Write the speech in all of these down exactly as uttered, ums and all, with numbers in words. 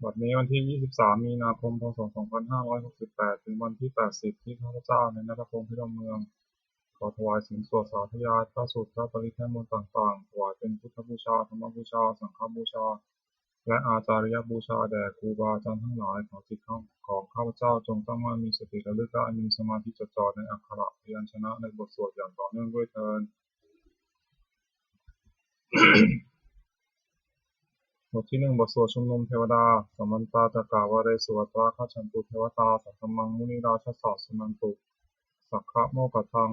บัดนี้วันที่ ยี่สิบสาม มีนาคม พ.ศ. สองพันห้าร้อยหกสิบแปด เป็นวันที่ แปดสิบ ที่ข้าพเจ้า นายณัฐพงษ์ พิรมเมือง ขอถวายสินสวดสาธยายพระสูตรพระปริตรและมนต์ต่างๆ ถวายเป็นพุทธบูชา ธรรมบูชา สังฆบูชา และอาจาริยบูชาแด่ครูบาอาจารย์ทั้งหลาย ขอจิตของข้าพเจ้าจงตั้งมั่น มีสติระลึกและมีสมาธิจดจ่อในอักขระพยัญชนะในบทสวดอย่างต่อเนื่องด้วยเทอญ บทที่หนึ่ง บทสวดชุมนุมเทวดา Samantā cakkavāḷesu atrāgacchantu devatā, saddhammaṃ munirājassa suṇantu saggamokkhadaṃ.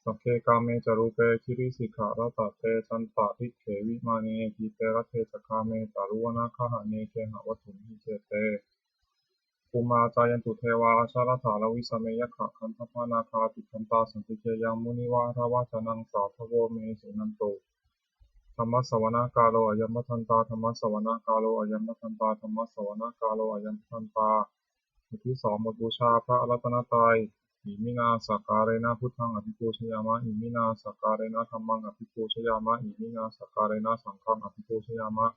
Sagge kāme ca rūpe girisikharataṭe cantalikkhe vimāne, dīpe raṭṭhe ca gāme taruvanagahane gehavatthumhi khette, bhummā cāyantu devā jalathalavisame yakkhagandhabbanāgā, tiṭṭhantā santike yaṃ munivaravacanaṃ sādhavo me suṇantu. Dhammassavanakālo ayambhadantā. Dhammassavanakālo ayambhadantā. Dhammassavanakālo ayambhadantā. บทที่สอง บทบูชาพระรัตนตรัย Iminā sakkārena buddhaṃ abhipūjayāma. Iminā sakkārena dhammaṃ abhipūjayāma. Iminā sakkārena saṅghaṃ abhipūjayāma.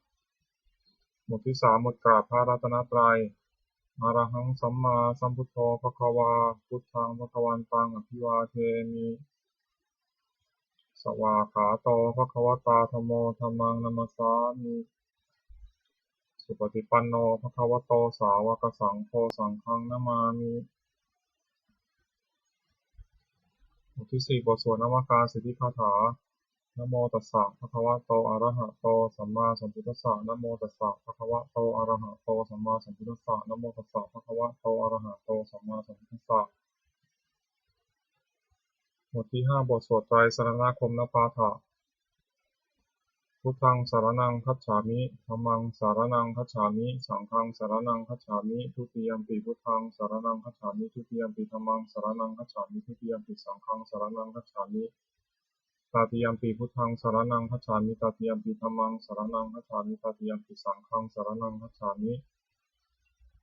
บทที่สาม บทกราบพระรัตนตรัย Arahaṃ sammāsambuddho bhagavā. Buddhaṃ bhagavantaṃ abhivādemi. Svākkhāto bhagavatā dhammo. Dhammaṃ namassāmi. Supaṭipanno bhagavato sāvakasaṅgho. Saṅghaṃ namāmi. บทที่สี่ บทสวดนมการสิทธิคาถา Namo tassa bhagavato arahato sammāsambuddhassa. Namo tassa bhagavato arahato sammāsambuddhassa. Namo tassa bhagavato arahato sammāsambuddhassa. บทที่ห้า บทสวดไตรสรณคมนปาฐะ Buddhaṃ saraṇaṃ gacchāmi. Dhammaṃ saraṇaṃ gacchāmi. Saṅghaṃ saraṇaṃ gacchāmi. Dutiyampi buddhaṃ saraṇaṃ gacchāmi. Dutiyampi dhammaṃ saraṇaṃ gacchāmi. Dutiyampi saṅghaṃ saraṇaṃ gacchāmi. Tatiyampi buddhaṃ saraṇaṃ gacchāmi. Tatiyampi dhammaṃ saraṇaṃ gacchāmi. Tatiyampi saṅghaṃ saraṇaṃ gacchāmi.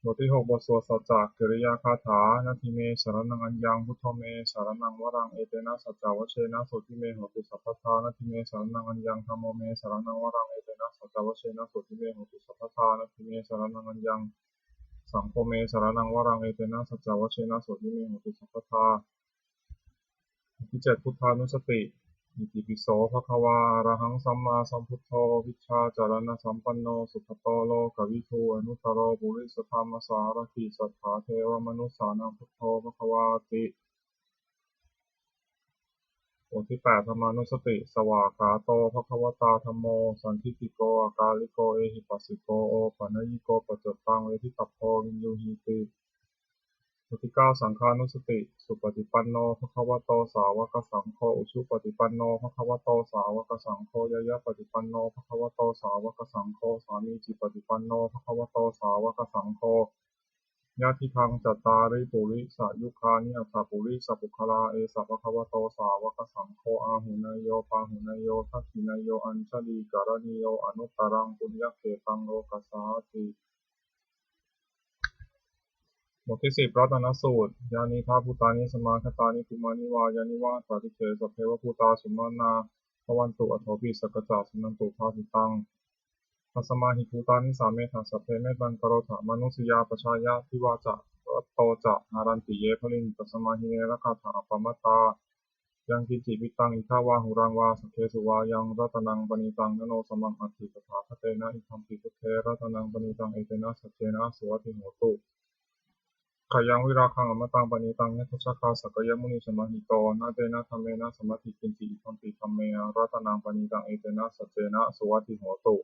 บทที่หก บทสวดสัจจกิริยาคาถา Natthi me saraṇaṃ aññaṃ, buddho me saraṇaṃ varaṃ, etena saccavajjena sotthi me hotu sabbadā. Natthi me saraṇaṃ aññaṃ, dhammo me saraṇaṃ varaṃ, etena saccavajjena sotthi me hotu sabbadā. Natthi me saraṇaṃ aññaṃ, saṅgho me saraṇaṃ varaṃ, etena saccavajjena sotthi me hotu sabbadā. บทที่เจ็ด พุทธานุสติ Itipi so bhagavā arahaṃ sammāsambuddho vijjācaraṇasampanno sugato lokavidū anuttaro purisadammasārathi satthā devamanussānaṃ buddho bhagavāti. บทที่แปด ธรรมานุสติ Svākkhāto bhagavatā dhammo sandiṭṭhiko akāliko ehipassiko opanayiko paccattaṃ veditabbo viññūhīti. บทที่เก้า สังฆานุสติ Supaṭipanno bhagavato sāvakasaṅgho, ujupaṭipanno bhagavato sāvakasaṅgho, ñāyapaṭipanno bhagavato sāvakasaṅgho, sāmīcipaṭipanno bhagavato sāvakasaṅgho, yadidaṃ cattāri purisayugāni aṭṭha purisapuggalā, esa bhagavato sāvakasaṅgho, āhuneyyo pāhuneyyo dakkhiṇeyyo añjalikaraṇīyo anuttaraṃ puññakkhettaṃ lokassāti. บทที่สิบ รัตนสูตร Yānīdha bhūtāni samāgatāni bhummāni vā yāni va antalikkhe sabbeva bhūtā sumanā bhavantu athopi sakkacca suṇantu bhāsitaṃ. Tasmā hi bhūtā nisāmetha sabbe mettaṃ karotha mānusiyā pajāya divā ca ratto ca haranti ye baliṃ, tasmā hi ne rakkhatha appamattā. Yaṃ kiñci vittaṃ idha vā huraṃ vā saggesu vā yaṃ ratanaṃ paṇītaṃ na no samaṃ atthi tathāgatena, idampi buddhe ratanaṃ paṇītaṃ etena saccena suvatthi hotu. Khayaṃ virāgaṃ amataṃ paṇītaṃ yadajjhagā sakyamunī samāhito, na tena dhammena samatthi kiñci, idampi dhamme ratanaṃ paṇītaṃ etena saccena suvatthi hotu.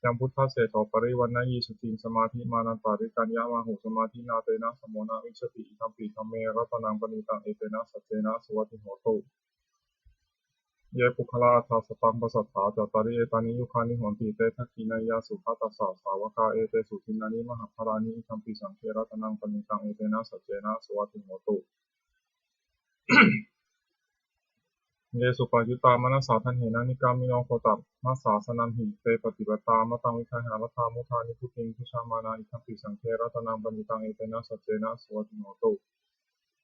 Yaṃ buddhaseṭṭho parivaṇṇayī suciṃ samādhimānantarikaññamāhu, samādhinā tena samo na vijjati, idampi dhamme ratanaṃ paṇītaṃ etena saccena suvatthi hotu. Ye puggalā aṭṭha sataṃ pasatthā cattāri etāni yugāni honti, te dakkhiṇeyyā sugatassa sāvakā etesu dinnāni mahapphalāni, idampi saṅghe ratanaṃ paṇītaṃ etena saccena suvatthi hotu. Ye suppayuttā manasā daḷhena nikkāmino gotamasāsanamhi, te pattipattā amataṃ vigayha laddhā mudhā nibbutiṃ bhuñjamānā, idampi saṅghe ratanaṃ paṇītaṃ etena saccena suvatthi hotu.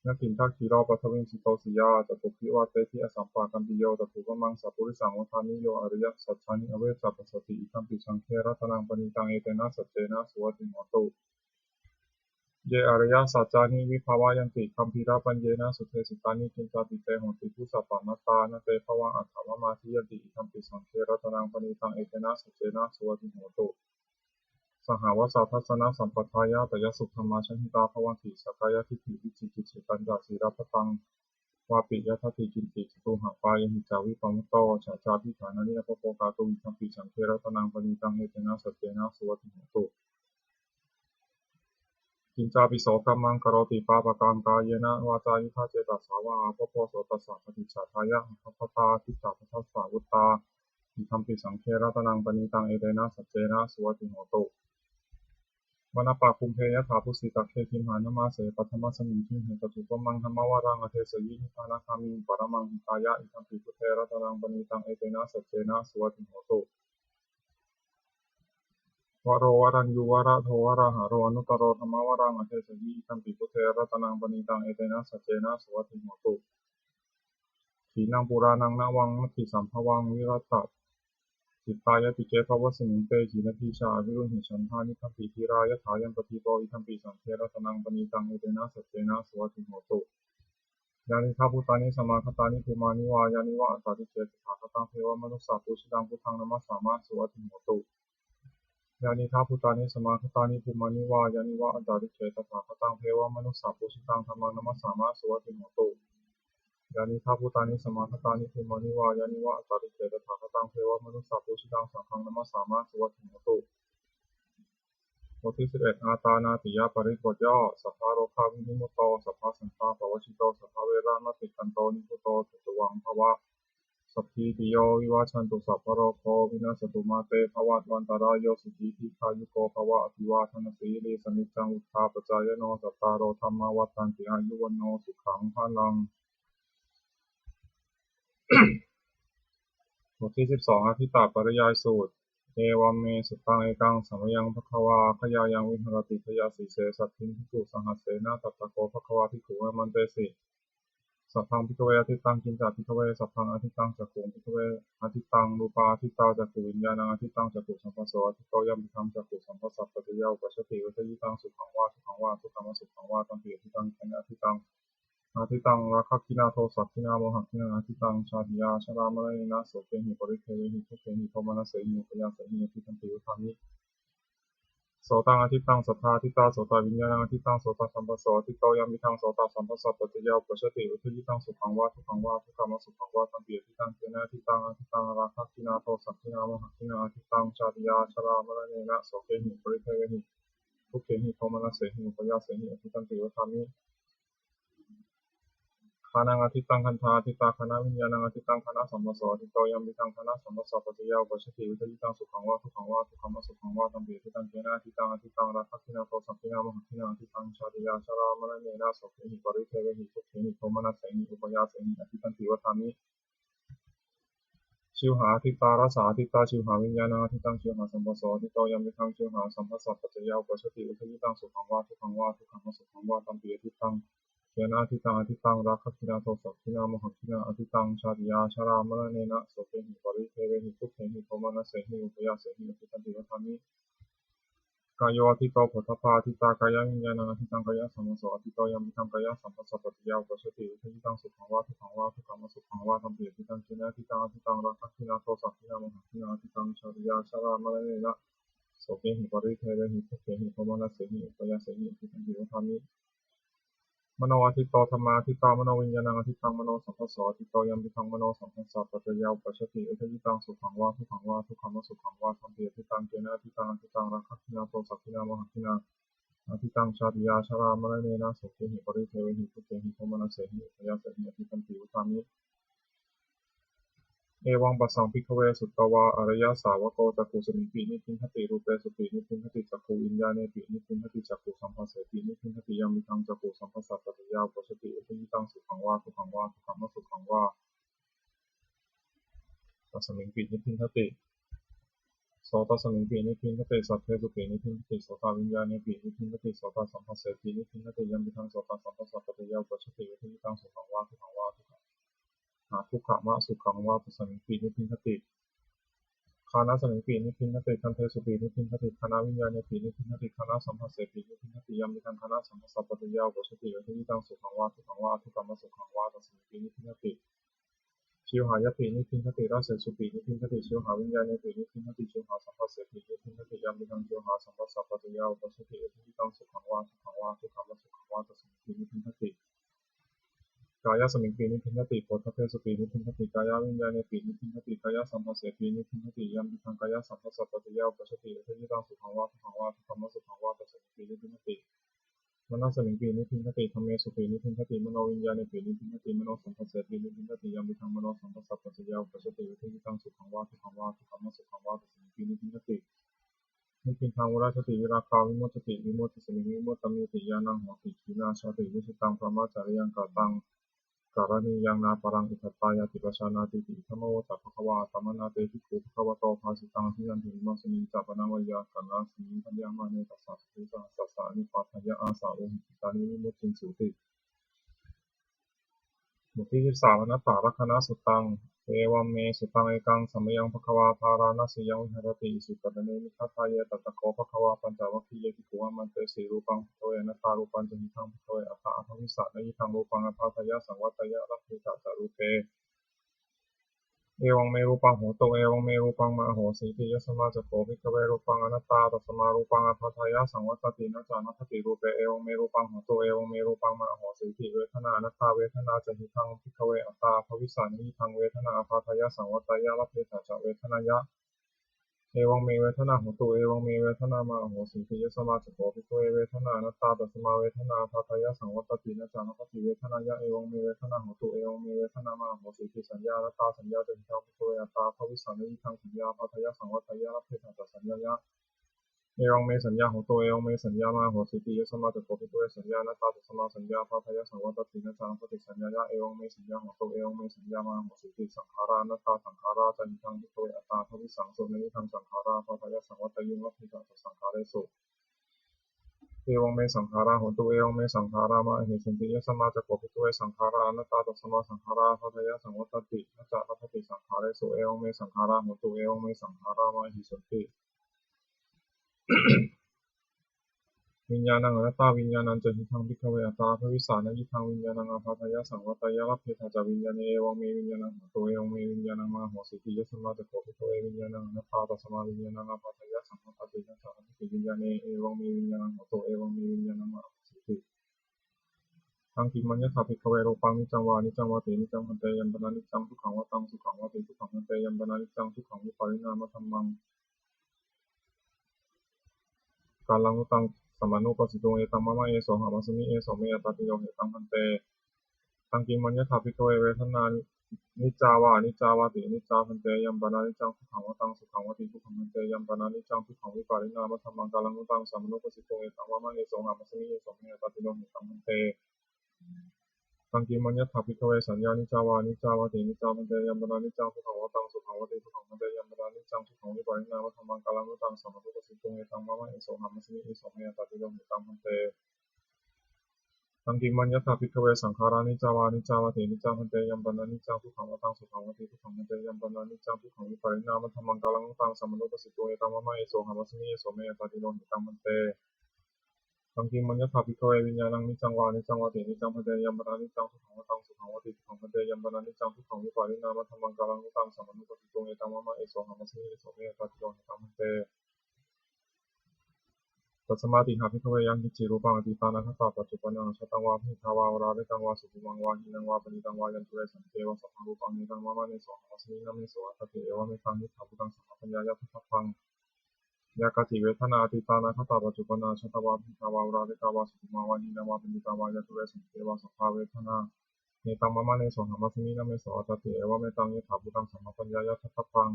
Natthi dakkhiṇo paṭhaviṃ sito siyā, catubbhi vātebhi asampakampiyo, tathūpamaṃ sappurisaṃ vadāmi, yo ariyasaccāni avecca passati, idampi saṅghe ratanaṃ paṇītaṃ, etena saccena suvatthi hotu. Ye ariyasaccāni vibhāvayanti, gambhīrapaññena sudesitāni, kiñcāpi te honti bhusappamattā, na te bhavaṃ aṭṭhamamādiyanti, idampi saṅghe ratanaṃ paṇītaṃ, etena saccena suvatthi hotu. Sahāvassa dassanasampadāya, tayassu dhammasajjhitāyatā bhavanti, sakkāyadiṭṭhi vicikicchitañca, sīlabbataṃ vāpi yadatthi kiñci, catūhapāyehi ca vippamutto, cha cābhiṭhānāni abhabbo kātuṃ, idampi saṅghe ratanaṃ paṇītaṃ, etena saccena suvatthi hotu. Kiñcāpi so dhammaṃ karoti pāpakaṃ, kāyena vācāyuda cetasā vā, abhabbo so tassa paṭicchādāya, aggappatā diṭṭhapadassa vuttā, idampi saṅghe ratanaṃ paṇītaṃ, etena saccena suvatthi hotu. Manāpa kumbhe yathā phussitagge, gimhānamāse paṭhamasmiṃ gimhe, tathūpamaṃ dhammavaraṃ adesayi, nibbānagāmiṃ paramaṃ hitāya, idampi buddhe ratanaṃ paṇītaṃ, etena saccena suvatthi hotu. Varo varaññū varado varāharo, anuttaro dhammavaraṃ adesayi, idampi buddhe ratanaṃ paṇītaṃ, etena saccena suvatthi hotu. Khīṇaṃ purāṇaṃ navaṃ natthi sambhavaṃ, virattacittāyatike bhavasmiṃ, te khīṇabījā aviruḷhichandā, nibbanti dhīrā yathāyampadīpo, idampi saṅghe ratanaṃ paṇītaṃ, etena saccena suvatthi hotu. Yānīdha bhūtāni samāgatāni, bhummāni vā yāni va antalikkhe, tathāgataṃ devamanussapūjitaṃ, buddhaṃ namassāma suvatthi hotu. Yānīdha bhūtāni samāgatāni, bhummāni vā yāni va antalikkhe, tathāgataṃ devamanussapūjitaṃ, dhammaṃ namassāma suvatthi hotu. Yānīdha bhūtāni samāgatāni, bhummāni vā yāni va antalikkhe, tathāgataṃ devamanussapūjitaṃ, saṅghaṃ namassāma suvatthi hotu. บทที่สิบเอ็ด อาตานาติยปริตร บทย่อ Sabbārogavimutto sabbasantāpavajjito sabbaveramatikkanto nibbuto ca tuvaṃ bhava. Sabbītiyo vivajjantu sabbarogo vinassatu, mā te bhavatvantarāyo sukhī dīghāyuko bhava. Abhivādanasīlissa niccaṃ vuḍḍhāpacāyino cattāro dhammā vaḍḍhanti āyu vaṇṇo sukhaṃ balaṃ. บทที่สิบสอง อทิตตปริยายสูตร Evaṃ me sutaṃ. Ekaṃ samayaṃ bhagavā gayāyaṃ viharati gayāsīse saddhiṃ bhikkhusahassena. Tatra kho bhagavā bhikkhū āmantesi: Sabbaṃ bhikkhave atittaṃ. Kiñca bhikkhave sabbaṃ atittaṃ? Cakkhuṃ bhikkhave atittaṃ, rūpā atittā, cakkhuviññāṇaṃ atittaṃ, cakkhusamphasso atitto, yampidaṃ cakkhusamphassapaccayā uppajjati udayitaṃ sukhaṃ vā dukkhaṃ vā adukkhamasukhaṃ vā, tampi atittaṃ. Kena atittaṃ? Atittaṃ rāgagginā dosagginā mohagginā, atittaṃ jātiyā jarāmaraṇena sokehi paridevehi dukkhehi domanassehi upāyāsehi atitanti vadāmi. Sotaṃ atittaṃ, saddā atittā, sotaviññāṇaṃ atittaṃ, sotasamphasso atitto, yampidaṃ sotasamphassapaccayā uppajjati udayitaṃ sukhaṃ vā dukkhaṃ vā adukkhamasukhaṃ vā, tampi atittaṃ. Kena atittaṃ? Atittaṃ rāgagginā dosagginā mohagginā, atittaṃ jātiyā jarāmaraṇena sokehi paridevehi dukkhehi domanassehi upāyāsehi atitanti vadāmi. Ghānaṃ atittaṃ, gandhā atittā, ghānaviññāṇaṃ atittaṃ, ghānasamphasso atitto, yampidaṃ ghānasamphassapaccayā uppajjati udayitaṃ sukhaṃ vā dukkhaṃ vā adukkhamasukhaṃ vā, tampi atittaṃ. Kena atittaṃ? Atittaṃ rāgagginā dosagginā mohagginā, atittaṃ jātiyā jarāmaraṇena sokehi paridevehi dukkhehi domanassehi upāyāsehi atitanti vadāmi. Jivhā atittā, rasā atittā, jivhāviññāṇaṃ atittaṃ, jivhāsamphasso atitto, yampidaṃ jivhāsamphassapaccayā uppajjati udayitaṃ sukhaṃ vā dukkhaṃ vā adukkhamasukhaṃ vā, tampi atittaṃ. Kena atittaṃ? Atittaṃ rāgagginā dosagginā mohagginā, atittaṃ jātiyā jarāmaraṇena sokehi paridevehi dukkhehi domanassehi upāyāsehi atitanti vadāmi. Kāyo atitto, phoṭṭhabbā atittā, kāyaviññāṇaṃ atittaṃ, kāyasamphasso atitto, yampidaṃ kāyasamphassapaccayā uppajjati udayitaṃ sukhaṃ vā dukkhaṃ vā adukkhamasukhaṃ vā, tampi atittaṃ. Kena atittaṃ? Atittaṃ rāgagginā dosagginā mohagginā, atittaṃ jātiyā jarāmaraṇena sokehi paridevehi dukkhehi domanassehi upāyāsehi atitanti vadāmi. Mano atitto, dhammā atittā, manoviññāṇaṃ atittaṃ, manosamphasso atitto, yampidaṃ manosamphassapaccayā uppajjati udayitaṃ sukhaṃ vā dukkhaṃ vā adukkhamasukhaṃ vā, tampi atittaṃ. Kena atittaṃ? Atittaṃ rāgagginā dosagginā mohagginā, atittaṃ jātiyā jarāmaraṇena sokehi paridevehi dukkhehi domanassehi upāyāsehi atitanti vadāmi. Evaṃ passaṃ bhikkhave sutavā ariyasāvako cakkhusmiṃpi nibbindati, rūpesupi nibbindati, cakkhuviññāṇepi nibbindati, cakkhusamphassepi nibbindati, yampidaṃ cakkhusamphassapaccayā uppajjati udayitaṃ sukhaṃ vā dukkhaṃ vā adukkhamasukhaṃ vā, tasmiṃpi nibbindati. sotasmiṃpi nibbindati, saddesupi nibbindati, sotaviññāṇepi nibbindati, sotasamphassespi nibbindati, yampidaṃ sotasamphassapaccayā uppajjati vedayitaṃ sukhaṃ vā dukkhaṃ vā dukkham-, dukkham-asukhaṃ vā, tasmiṃpi nibbindati. Ghānasmiṃpi nibbindati, gandhesupi nibbindati, ghānaviññāṇepi nibbindati, ghānasamphassepi nibbindati, yampidaṃ ghānasamphassapaccayā uppajjati vedayitaṃ sukhaṃ vā dukkhaṃ vā adukkhamasukhaṃ vā, tasmiṃpi nibbindati. Jivhāyapi nibbindati, rasesupi nibbindati, jivhāviññāṇepi nibbindati, jivhāsamphassepi nibbindati, yampidaṃ jivhāsamphassapaccayā uppajjati vedayitaṃ sukhaṃ vā dukkhaṃ vā adukkhamasukhaṃ vā, tasmiṃpi nibbindati. Kāyasmiṃpi nibbindati, phoṭṭhabbesupi nibbindati, kāyaviññāṇepi nibbindati, kāyasamphassepi nibbindati, yampidaṃ kāyasamphassapaccayā uppajjati vedayitaṃ sukhaṃ vā dukkhaṃ vā adukkhamasukhaṃ vā, tasmiṃpi nibbindati. Manasmiṃpi nibbindati, dhammesupi nibbindati, manoviññāṇepi nibbindati, manosamphassepi nibbindati, yampidaṃ manosamphassapaccayā uppajjati vedayitaṃ sukhaṃ vā dukkhaṃ vā adukkhamasukhaṃ vā, tasmiṃpi nibbindati. Nibbindaṃ virajjati, virāgā vimuccati, vimuccitasmiṃ vimuttamiti ñāṇaṃ hoti, khīṇā jāti, vusitaṃ brahmacariyaṃ, kataṃ karaṇīyaṃ, nāparaṃ itthattāyāti pajānātīti. Idamavoca bhagavā. Attamanā te bhikkhū bhagavato bhāsitaṃ abhinanduṃ. Imasmiñca pana veyyākaraṇasmiṃ bhaññamāne tassa satthu sahassassa anupādāya, āsavehi cittāni vimucciṃsūti. บทที่สิบสาม Anattalakkhaṇasuttaṃ. Evaṃ me sutaṃ. Ekaṃ samayaṃ bhagavā bārāṇasiyaṃ viharati isipatane migadāye. Tatra kho bhagavā pañcavaggiye bhikkhū āmantesi: Rūpaṃ bhikkhave anattā, rūpañca hidaṃ bhikkhave attā abhavissa, nayidhaṃ rūpaṃ ābādhāya saṃvatteyya, labbhetha ca rūpe, evaṃ me rūpaṃ hotu, evaṃ me rūpaṃ mā ahosīti. Yasmā ca kho bhikkhave rūpaṃ anattā, tasmā rūpaṃ ābādhāya saṃvattati, na ca labbhati rūpe, evaṃ me rūpaṃ hotu, evaṃ me rūpaṃ mā ahosīti. Vedanā anattā, vedanā ca hidaṃ bhikkhave attā abhavissa, nayidhaṃ vedanā ābādhāya saṃvatteyya, labbhetha ca vedanāya, evaṃ me vedanā hotu, evaṃ me vedanā mā ahosīti. Yasmā ca kho bhikkhave vedanā anattā, tasmā vedanā ābādhāya saṃvattati, na ca labbhati vedanāya, evaṃ me vedanā hotu, evaṃ me vedanā mā ahosīti. Saññā anattā, saññā ca hidaṃ bhikkhave attā abhavissa, nayidhaṃ saññā ābādhāya saṃvatteyya, labbhetha ca saññāya, evaṃ me saññā hotu, evaṃ me saññā mā ahosīti. Yasmā ca kho bhikkhave saññā anattā, tasmā saññā ābādhāya saṃvattati, na ca labbhati saññāya, evaṃ me saññā hotu, evaṃ me saññā mā ahosīti. Saṅkhārā anattā, saṅkhārā ca hidaṃ bhikkhave attā abhavissaṃsu, nayidhaṃ saṅkhārā ābādhāya saṃvatteyyuṃ, labbhetha ca saṅkhāresu, evaṃ me saṅkhārā hontu, evaṃ me saṅkhārā mā ahesunti. Yasmā ca kho bhikkhave saṅkhārā anattā, tasmā saṅkhārā ābādhāya saṃvattati, na ca labbhati saṅkhāresu, evaṃ me saṅkhārā hontu, evaṃ me saṅkhārā mā ahesunti. Viññāṇaṃ anattā, viññāṇañca hidaṃ bhikkhave attā abhavissa, nayidhaṃ viññāṇaṃ ābādhāya saṃvatteyya, labbhetha ca viññāṇe, evaṃ me viññāṇaṃ hotu, evaṃ me viññāṇaṃ mā ahosīti. Yasmā ca kho bhikkhave viññāṇaṃ anattā, tasmā viññāṇaṃ ābādhāya saṃvattati, na ca labbhati viññāṇe, evaṃ me viññāṇaṃ hotu, evaṃ me viññāṇaṃ mā ahosīti. Taṃ kiṃ maññatha bhikkhave rūpaṃ niccaṃ vā aniccaṃ vāti. Niccaṃ bhante. Yampanāniccaṃ dukkhaṃ vā taṃ sukhaṃ vāti. Dukkhaṃ bhante. Yampanāniccaṃ dukkhaṃ vipariṇāmadhammam kallaṃ nu taṃ samanupassituṃ. Etaṃ mama, esohamasmi, eso me attāti. No hetaṃ bhante. Taṃ kiṃ maññatha bhikkhave vedanā niccā vā aniccā vāti. Aniccā bhante. Yampanāniccaṃ dukkhaṃ vā taṃ sukhaṃ vāti. Dukkhaṃ bhante. Yampanāniccaṃ dukkhaṃ vipariṇāmadhammam kallaṃ nu taṃ samanupassituṃ. Etaṃ mama, esohamasmi, eso me attāti. No hetaṃ bhante. Taṃ kiṃ maññatha bhikkhave saññā niccā vā aniccā vāti. Aniccā bhante. Yampanāniccaṃ dukkhaṃ vā taṃ sukhaṃ vāti. Dukkhaṃ bhante. Yampanāniccaṃ dukkhaṃ vipariṇāmadhammam kallaṃ nu taṃ samanupassituṃ. Etaṃ mama, esohamasmi, eso me attāti. No hetaṃ bhante. Taṃ kiṃ maññatha bhikkhave saṅkhārā niccā vā aniccā vāti. Aniccā bhante. Yampanāniccaṃ dukkhaṃ vā taṃ sukhaṃ vāti. Dukkhaṃ bhante. Yampanāniccaṃ dukkhaṃ vipariṇāmadhammam kallaṃ nu taṃ samanupassituṃ. Etaṃ mama, esohamasmi, eso me attāti. No hetaṃ bhante. Taṃ kiṃ maññatha bhikkhave viññāṇaṃ niccaṃ vā aniccaṃ vāti. Niccaṃ bhante. Yampanāniccaṃ dukkhaṃ vā taṃ sukhaṃ vāti. Dukkhaṃ bhante. Yampanāniccaṃ dukkhaṃ vipariṇāmadhammam kallaṃ nu taṃ samanupassituṃ. Etaṃ mama, esohamasmi, eso me attāti. No hetaṃ bhante. Tasmātiha bhikkhave yaṃ kiñci rūpaṃ atītānāgatapaccuppannaṃ ajjhattaṃ vā bahiddhā vā oḷārikaṃ vā sukhumaṃ vā hīnaṃ vā paṇītaṃ vā yadūre saṃkhitti vā, sabbaṃ rūpaṃ netaṃ mama, nesohamasmi, na meso attāti. Evametaṃ yiddaṃ bhūtaṃ sammappaññāya daṭṭhabbaṃ. Yā kāci vedanā atītānāgatapaccuppannaṃ ajjhattā vā bahiddhā vā oḷārikā vā sukhumā vā hīnā vā paṇītā vā yadūre saṃkhitti vā, sabbā vedanā netaṃ mama, nesohamasmi, na meso attāti. Evametaṃ yiddaṃ bhūtaṃ sammappaññāya daṭṭhabbaṃ.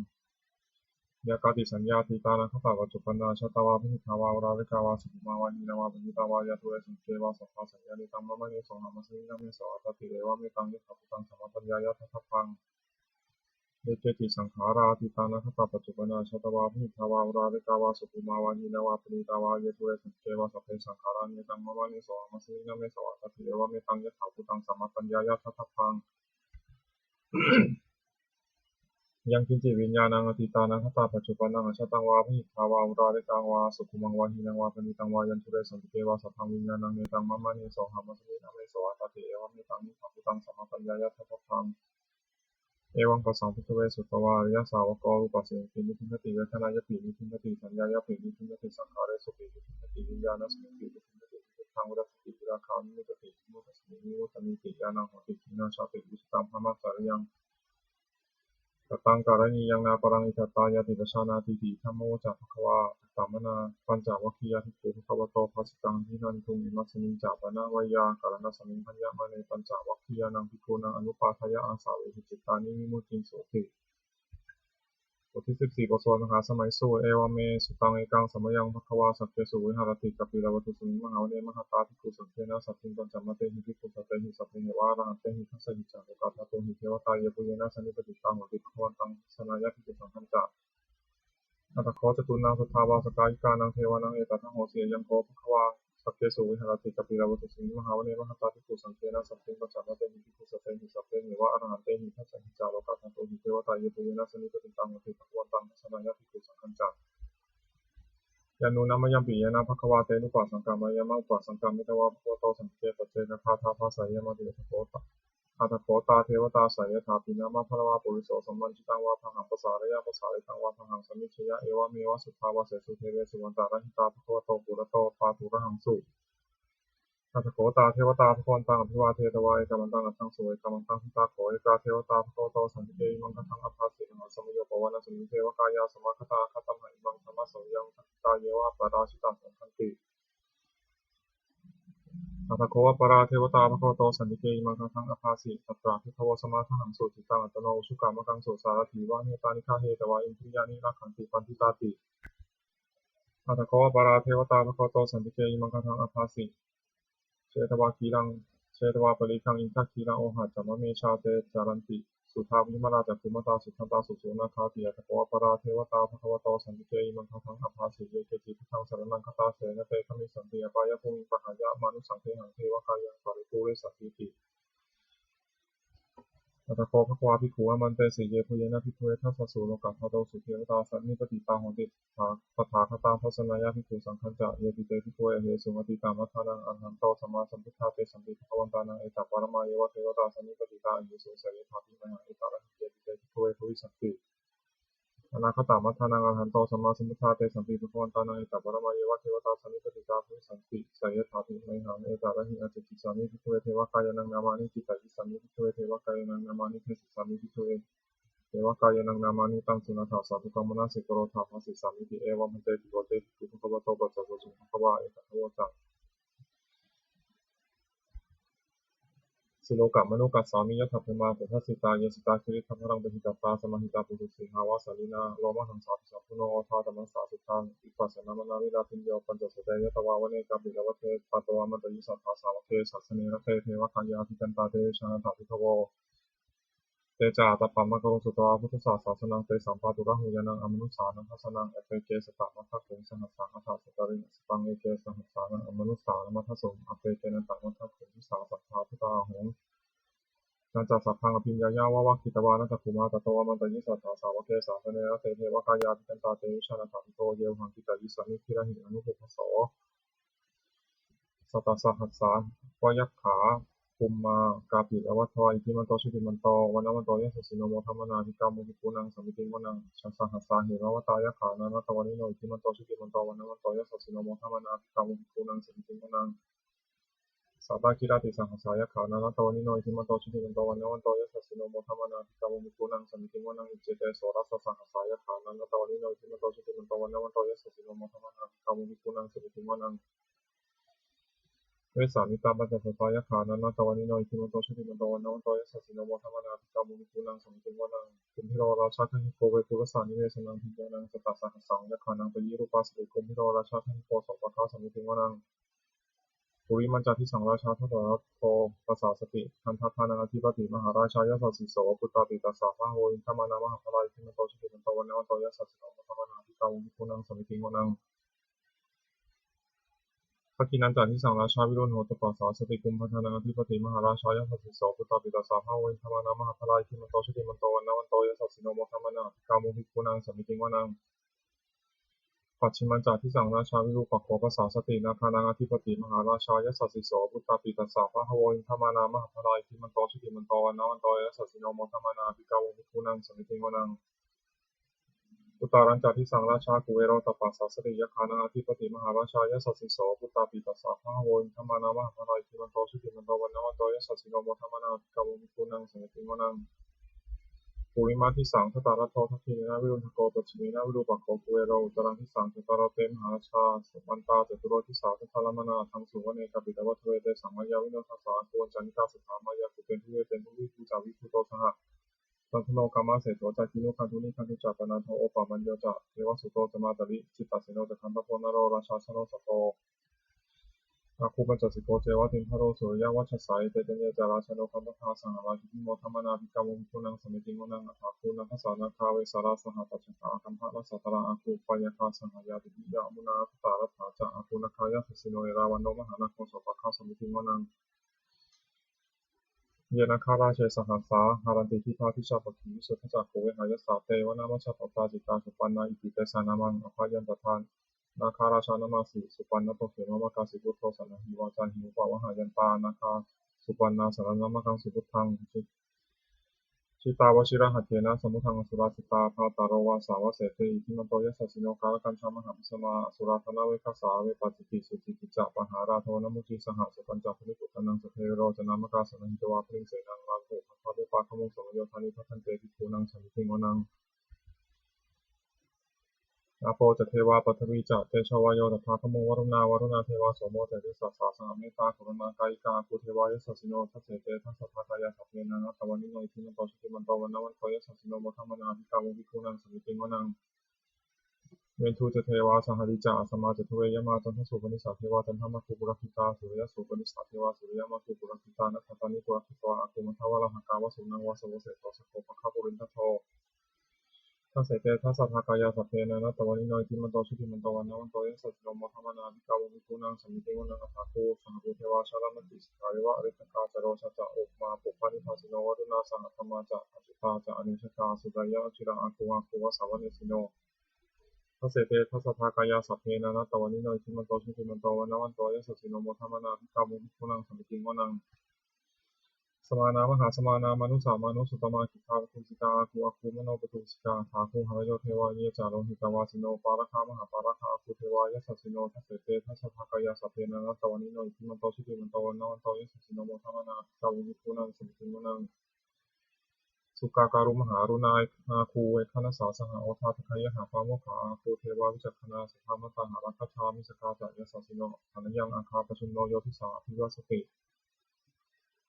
Yā kāci saññā atītānāgatapaccuppannaṃ ajjhattā vā bahiddhā vā oḷārikā vā sukhumā vā hīnā vā paṇītā vā yadūre saṃkhitti vā, sabbā saññā netaṃ mama, nesohamasmi, na meso attāti. Evametaṃ yiddaṃ bhūtaṃ sammappaññāya daṭṭhabbaṃ. Ye keci saṅkhārā atītā anāgatā paccuppannā ajjhattā vā bahiddhā vā oḷārikā vā sukhummā vā hīnā vā paṇītā vā, ye dūre santike vā sabbe saṅkhārā netaṃ mamaṃ nesohamasmi na me sohamasmi, evametaṃ yathābhūtaṃ sammappaññāya daṭṭhabbaṃ. Yaṅkiñci viññāṇaṃ atītā anāgatā paccuppannaṃ ajjhattaṃ vā bahiddhā vā oḷārikaṃ vā sukhummā vā hīnaṃ vā paṇītaṃ vā, yadūre santike vā sabbaṃ viññāṇaṃ netaṃ mamaṃ nesohamasmi na me sohamasmi, evametaṃ yathābhūtaṃ sammappaññāya daṭṭhabbaṃ. Evaṃ passaṃ bhikkhave sutvā ariyasāvako rūpasmiṃpi nibbindati, vedanāyapi nibbindati, saññāyapi nibbindati, saṅkhāresupi nibbindati, viññāṇasmiṃpi nibbindati, nibbandaṃ virajjati, virāgā vimuccati, nibbutasmiṃ vimuttamiti ñāṇaṃ hoti. Khīṇā jāti, vusitaṃ brahmacariyaṃ, kataṃ karaṇīyaṃ, nāparaṃ itthattāyāti pajānātīti. Idamavoca bhagavā. Attamanā pañcavaggiyā bhikkhū bhagavato bhāsitaṃ abhinanduṃ. Imasmiñca pana veyyākaraṇasmiṃ bhaññamāne pañcavaggiyānaṃ bhikkhūnaṃ anupādāya āsavesicittāni vimucciṃsūti. บทที่สิบสี่ บทสวดมหาสมัยสูตร Evaṃ me sutaṃ. Ekaṃ samayaṃ bhagavā sakkesu viharati kapilavatthusmiṃ mahāvane mahatā bhikkhusaṅghena saddhiṃ pañcamattehi bhikkhusatehi sabbeheva arahantehi. Dasahi ca lokadhātūhi devatā yebhuyyena sannipatitā honti bhagavantaṃ dassanāya bhikkhusaṅghañca. Atha kho catunnaṃ suddhāvāsakāyikānaṃ devānaṃ etadahosi: Ayaṃ kho bhagavā sakkesu viharati kapilavatthusmiṃ mahāvane mahatā bhikkhusaṅghena saddhiṃ pañcamattehi bhikkhusatehi sabbeheva arahantehi. Dasahi ca lokadhātūhi devatā yebhuyyena sannipatitā honti bhagavantaṃ dassanāya bhikkhusaṅghañca. Yannūna mayampi yena bhagavā tenupasaṅkameyyāma, upasaṅkamitvā bhagavato santike paccekagāthā bhāseyyāmāti. Atha kho tā, atha kho tā devatā seyyathāpi nāma balavā puriso sammiñjitaṃ vā bāhaṃ pasāreyya, pasāritaṃ vā bāhaṃ sammiñjeyya, evameva suddhāvāsesu devesu antarahitā bhagavato purato pāturahaṃsu. Atha kho tā devatā bhagavantaṃ abhivādetvā ekamantaṃ aṭṭhaṃsu. Ekamantaṃ ṭhitā kho ekā devatā bhagavato santike imaṃ gāthaṃ abhāsi: Mahāsamayo pavanasmiṃ, devakāyā samāgatā; āgatamha imaṃ dhammasamayaṃ, dakkhitāyeva aparājitasaṅghanti. Atha kho aparā devatā bhagavato santike imaṃ gāthaṃ abhāsi: Tatra bhikkhavo samādahaṃsu, cittaṃ attano ujukamakaṃsu; sārathīva nettāni gahetvā, indriyāni rakkhanti paṇḍitāti. Atha kho aparā devatā bhagavato santike imaṃ gāthaṃ abhāsi: Chetvā khīlaṃ chetvā palighaṃ, indakhīlaṃ ohaccamanejā; te caranti suddhā vimalā, cakkhumatā sudantā susunāgāti. Atha kho aparā devatā bhagavato santike imaṃ gāthaṃ abhāsi: Ye keci buddhaṃ saraṇaṃ gatāse, na te gamissanti apāyabhūmiṃ; pahāya mānusaṃ dehaṃ, devakāyaṃ paripūressantīti. Atha kho bhagavā bhikkhū āmantesi: Yebhuyyena bhikkhave dasasu lokadhātūsu devatā sannipatitā honti tathāgataṃ dassanāya bhikkhusaṅghañca. Yepi te bhikkhave ahesuṃ atītamaddhānaṃ arahanto sammāsambuddhā, tesampi bhagavantānaṃ etaparamāyeva devatā sannipatitā ahesuṃ, seyyathāpi mayhaṃ etarahi. Yepi te bhikkhave bhavissanti anāgatamaddhānaṃ arahanto sammāsambuddhā, tesampi bhagavantānaṃ etaparamāyeva devatā sannipatitā bhavissanti, seyyathāpi mayhaṃ etarahi. Ācikkhissāmi bhikkhave devakāyānaṃ nāmāni, kittayissāmi bhikkhave devakāyānaṃ nāmāni, desissāmi bhikkhave devakāyānaṃ nāmāni. Taṃ suṇātha sādhukaṃ manasikarotha bhāsissāmīti. Evaṃ bhanteti kho te bhikkhū bhagavato paccassosuṃ. Bhagavā etadavoca: Silokamanukassāmi, yattha bhummā tadassitā; ye sitā girigabbharaṃ, pahitattā samāhitā. Puthū sīhāva sallīnā, lomahaṃsābhisambhuno; odātamanasā suddhā, vippasannamanāvilā. Bhiyyo pañcasate ñatvā, vane kāpilavatthave; tato āmantayi satthā, sāvake sāsane rate. Devakāyā abhikkantā, te vijānātha bhikkhavo; te ca ātappamakaruṃ, sutvā buddhassa sāsanaṃ. Tesampāturahu ñāṇaṃ, amanussāna dassanaṃ; appeke satamaddakkhuṃ, sahassā atha sattariṃ. Sataṃ eke sahassānaṃ, amanussānamaddasuṃ; appekenantamaddakkhuṃ, disā sabbā phuṭā ahuṃ. Tañca sabbaṃ abhiññāya, vavakkhitvāna cakkhumā; tato āmantayi satthā, sāvake sāsane rate. Devakāyā abhikkantā, te vijānātha bhikkhavo; ye vohaṃ kittayissāmi, girāhi anupubbaso. Sattasahassā va yakkhā bhummā kāpilavatthavā, iddhimanto jutimanto vaṇṇavanto yasassino; modamānā abhikkāmuṃ, bhikkhūnaṃ samitiṃ vanaṃ. Chasahassā hemavatā, yakkhā nānattavaṇṇino; iddhimanto jutimanto vaṇṇavanto yasassino; modamānā abhikkāmuṃ, bhikkhūnaṃ samitiṃ vanaṃ. Sātāgirā tisahassā, yakkhā nānattavaṇṇino; iddhimanto jutimanto vaṇṇavanto yasassino; modamānā abhikkāmuṃ, bhikkhūnaṃ samitiṃ vanaṃ. Iccete soḷasasahassā, yakkhā nānattavaṇṇino; iddhimanto jutimanto vaṇṇavanto yasassino; modamānā abhikkāmuṃ, bhikkhūnaṃ samitiṃ vanaṃ. Vessāmittā pañcasatā, yakkhā nānattavaṇṇino; iddhimanto jutimanto vaṇṇavanto yasassino; modamānā abhikkāmuṃ, bhikkhūnaṃ samitiṃ vanaṃ. Kumbhīro rājagahiko, vepullassa nivesanaṃ; bhiyyo naṃ satasahassaṃ, yakkhānaṃ payirupāsati. Kumbhīro rājagahiko, sopāga samitiṃ vanaṃ. Purimañca disaṃ rājā dhataraṭṭho pasāsati, gandhabbānaṃ ādhipati mahārājā yasassi so. Puttāpi tassa bahavo indanāmā mahabbalā, iddhimanto jutimanto vaṇṇavanto yasassino, modamānā abhikkāmuṃ bhikkhūnaṃ samitiṃ vanaṃ. Dakkhiṇañca disaṃ rājā virūḷho tappasāsati, kumbhaṇḍānaṃ ādhipati mahārājā yasassi so. Puttāpi tassa bahavo indanāmā mahabbalā, iddhimanto jutimanto vaṇṇavanto yasassino, modamānā abhikkāmuṃ bhikkhūnaṃ samitiṃ vanaṃ. Pacchimañca disaṃ rājā virūpakkho pasāsati, nāgānaṃ ādhipati mahārājā yasassi so. Puttāpi tassa bahavo indanāmā mahabbalā, iddhimanto jutimanto vaṇṇavanto yasassino, modamānā abhikkāmuṃ bhikkhūnaṃ samitiṃ vanaṃ. Uttarañca disaṃ rājā kuvero tappasāsati, yakkhānaṃ ādhipati mahārājā yasassi so. Puttāpi tassa bahavo indanāmā mahabbalā, iddhimanto jutimanto vaṇṇavanto yasassino, modamānā abhikkāmuṃ bhikkhūnaṃ samitiṃ vanaṃ. Purimadisaṃ dhataraṭṭho, dakkhiṇena virūḷhako, pacchimena virūpakkho kuvero, uttaraṃ disaṃ cattāro te mahārājā samantā caturo disā, daddallamānā aṭṭhaṃsu vane kāpilavatthave. Tesaṃ māyāvino dāsā āgū vañcanikā saṭhā, māyā kuṭeṇḍu veṭeṇḍu viṭū ca viṭuṭo saha, candano kāmaseṭṭho ca kinnughaṇḍu nighaṇḍu ca, panādo opamañño ca devasūto ca mātali, cittaseno ca gandhabbo naḷo rājā janosabho, āgū pañcasikho ceva timbarū suriyavacchasā. Ete caññe ca rājāno gandhabbā saha rājubhi, modamānā abhikkāmuṃ bhikkhūnaṃ samitiṃ vanaṃ. Athāgū nāgasā nāgā vesālā sahatacchakā, kandalassatarā āgū pāyāgā saha ñātibhi, yāmunā dhataraṭṭhā ca āgū nāgā yasassino, erāvaṇo mahānāgo sopāga samitiṃ vanaṃ. Ye nāgarāje sahasā haranti, dibbā dijā pakkhi visuddhacakkhū, vehāyasā te vanamajjhapattā, citrā supaṇṇā iti tesa nāmaṃ. Abhayantadā nāgarājānamāsi, supaṇṇato khemamakāsi buddho, saṇhāhi vācāhi upavhayantā nāgā supaṇṇā saraṇamakaṃsu buddhaṃ. Jitā vajirahatthena samuddaṃ asurā sitā, bhātaro vāsavassete iddhimanto yasassino, kālakañjā mahābhismā asurā dānaveghasā, vepacitti sucitti ca pahārādo namucī saha, satañca baliputtānaṃ sabbe verocanāmakā, sannayhitvā baliṃ senaṃ rāhubhaddamupāgamuṃ, samayodāni bhaddante bhikkhūnaṃ samitiṃ vanaṃ. Āpo ca devā paṭhavī ca tejo vāyo tadāgamuṃ, varuṇā vāruṇā devā somo tejasā saha, mettākaruṇākāyikā āgū devā yasassino, dasete dasadhā kāyā sabbe nānattavaṇṇino, iddhimanto jutimanto vaṇṇavanto yasassino, modamānā abhikkāmuṃ bhikkhūnaṃ samitiṃ vanaṃ. Veṇḍū ca devā sahalī ca asamā ca duve yamā, candassūpanisā devā candamāgū purakkhitā, suriyassūpanisā devā suriyamāgū purakkhitā, nakkhattāni purakkhitvā āgū mandavalāhakā, vasūnaṃ vāsavo seṭṭho sakkopāga purindado, dasete dasadhā kāyā sabbe nānattavaṇṇino, iddhimanto jutimanto vaṇṇavanto yasassino, modamānā abhikkāmuṃ bhikkhūnaṃ samitiṃ vanaṃ. Athāgū sahabhū devā jalamaggisikhāriva, ariṭṭhakā ca rojā ca ummāpupphanibhāsino, varuṇā sahadhammā ca accutā ca anejakā, sūleyyarucirā āgū āgū vāsavanesino, dasete dasadhā kāyā sabbe nānattavaṇṇino, iddhimanto jutimanto vaṇṇavanto yasassino, modamānā abhikkāmuṃ bhikkhūnaṃ samitiṃ vanaṃ. Samānā mahāsamānā mānusā mānusuttamā, khiḍḍāpadosikā āgū āgū manopadosikā, athāgū harayo devā ye ca lohitavāsino, pāragā mahāpāragā āgū devā yasassino, dasete dasadhā kāyā sabbe nānattavaṇṇino, iddhimanto jutimanto vaṇṇavanto yasassino, modamānā abhikkāmuṃ bhikkhūnaṃ samitiṃ vanaṃ. Sukkā karumhā aruṇā āgū veghanasā saha, odātagayhā pāmokkhā āgū devā vicakkhaṇā, sadāmattā hāragajā missakā ca yasassino, thanayaṃ āgā pajjunno yo disā abhivassati,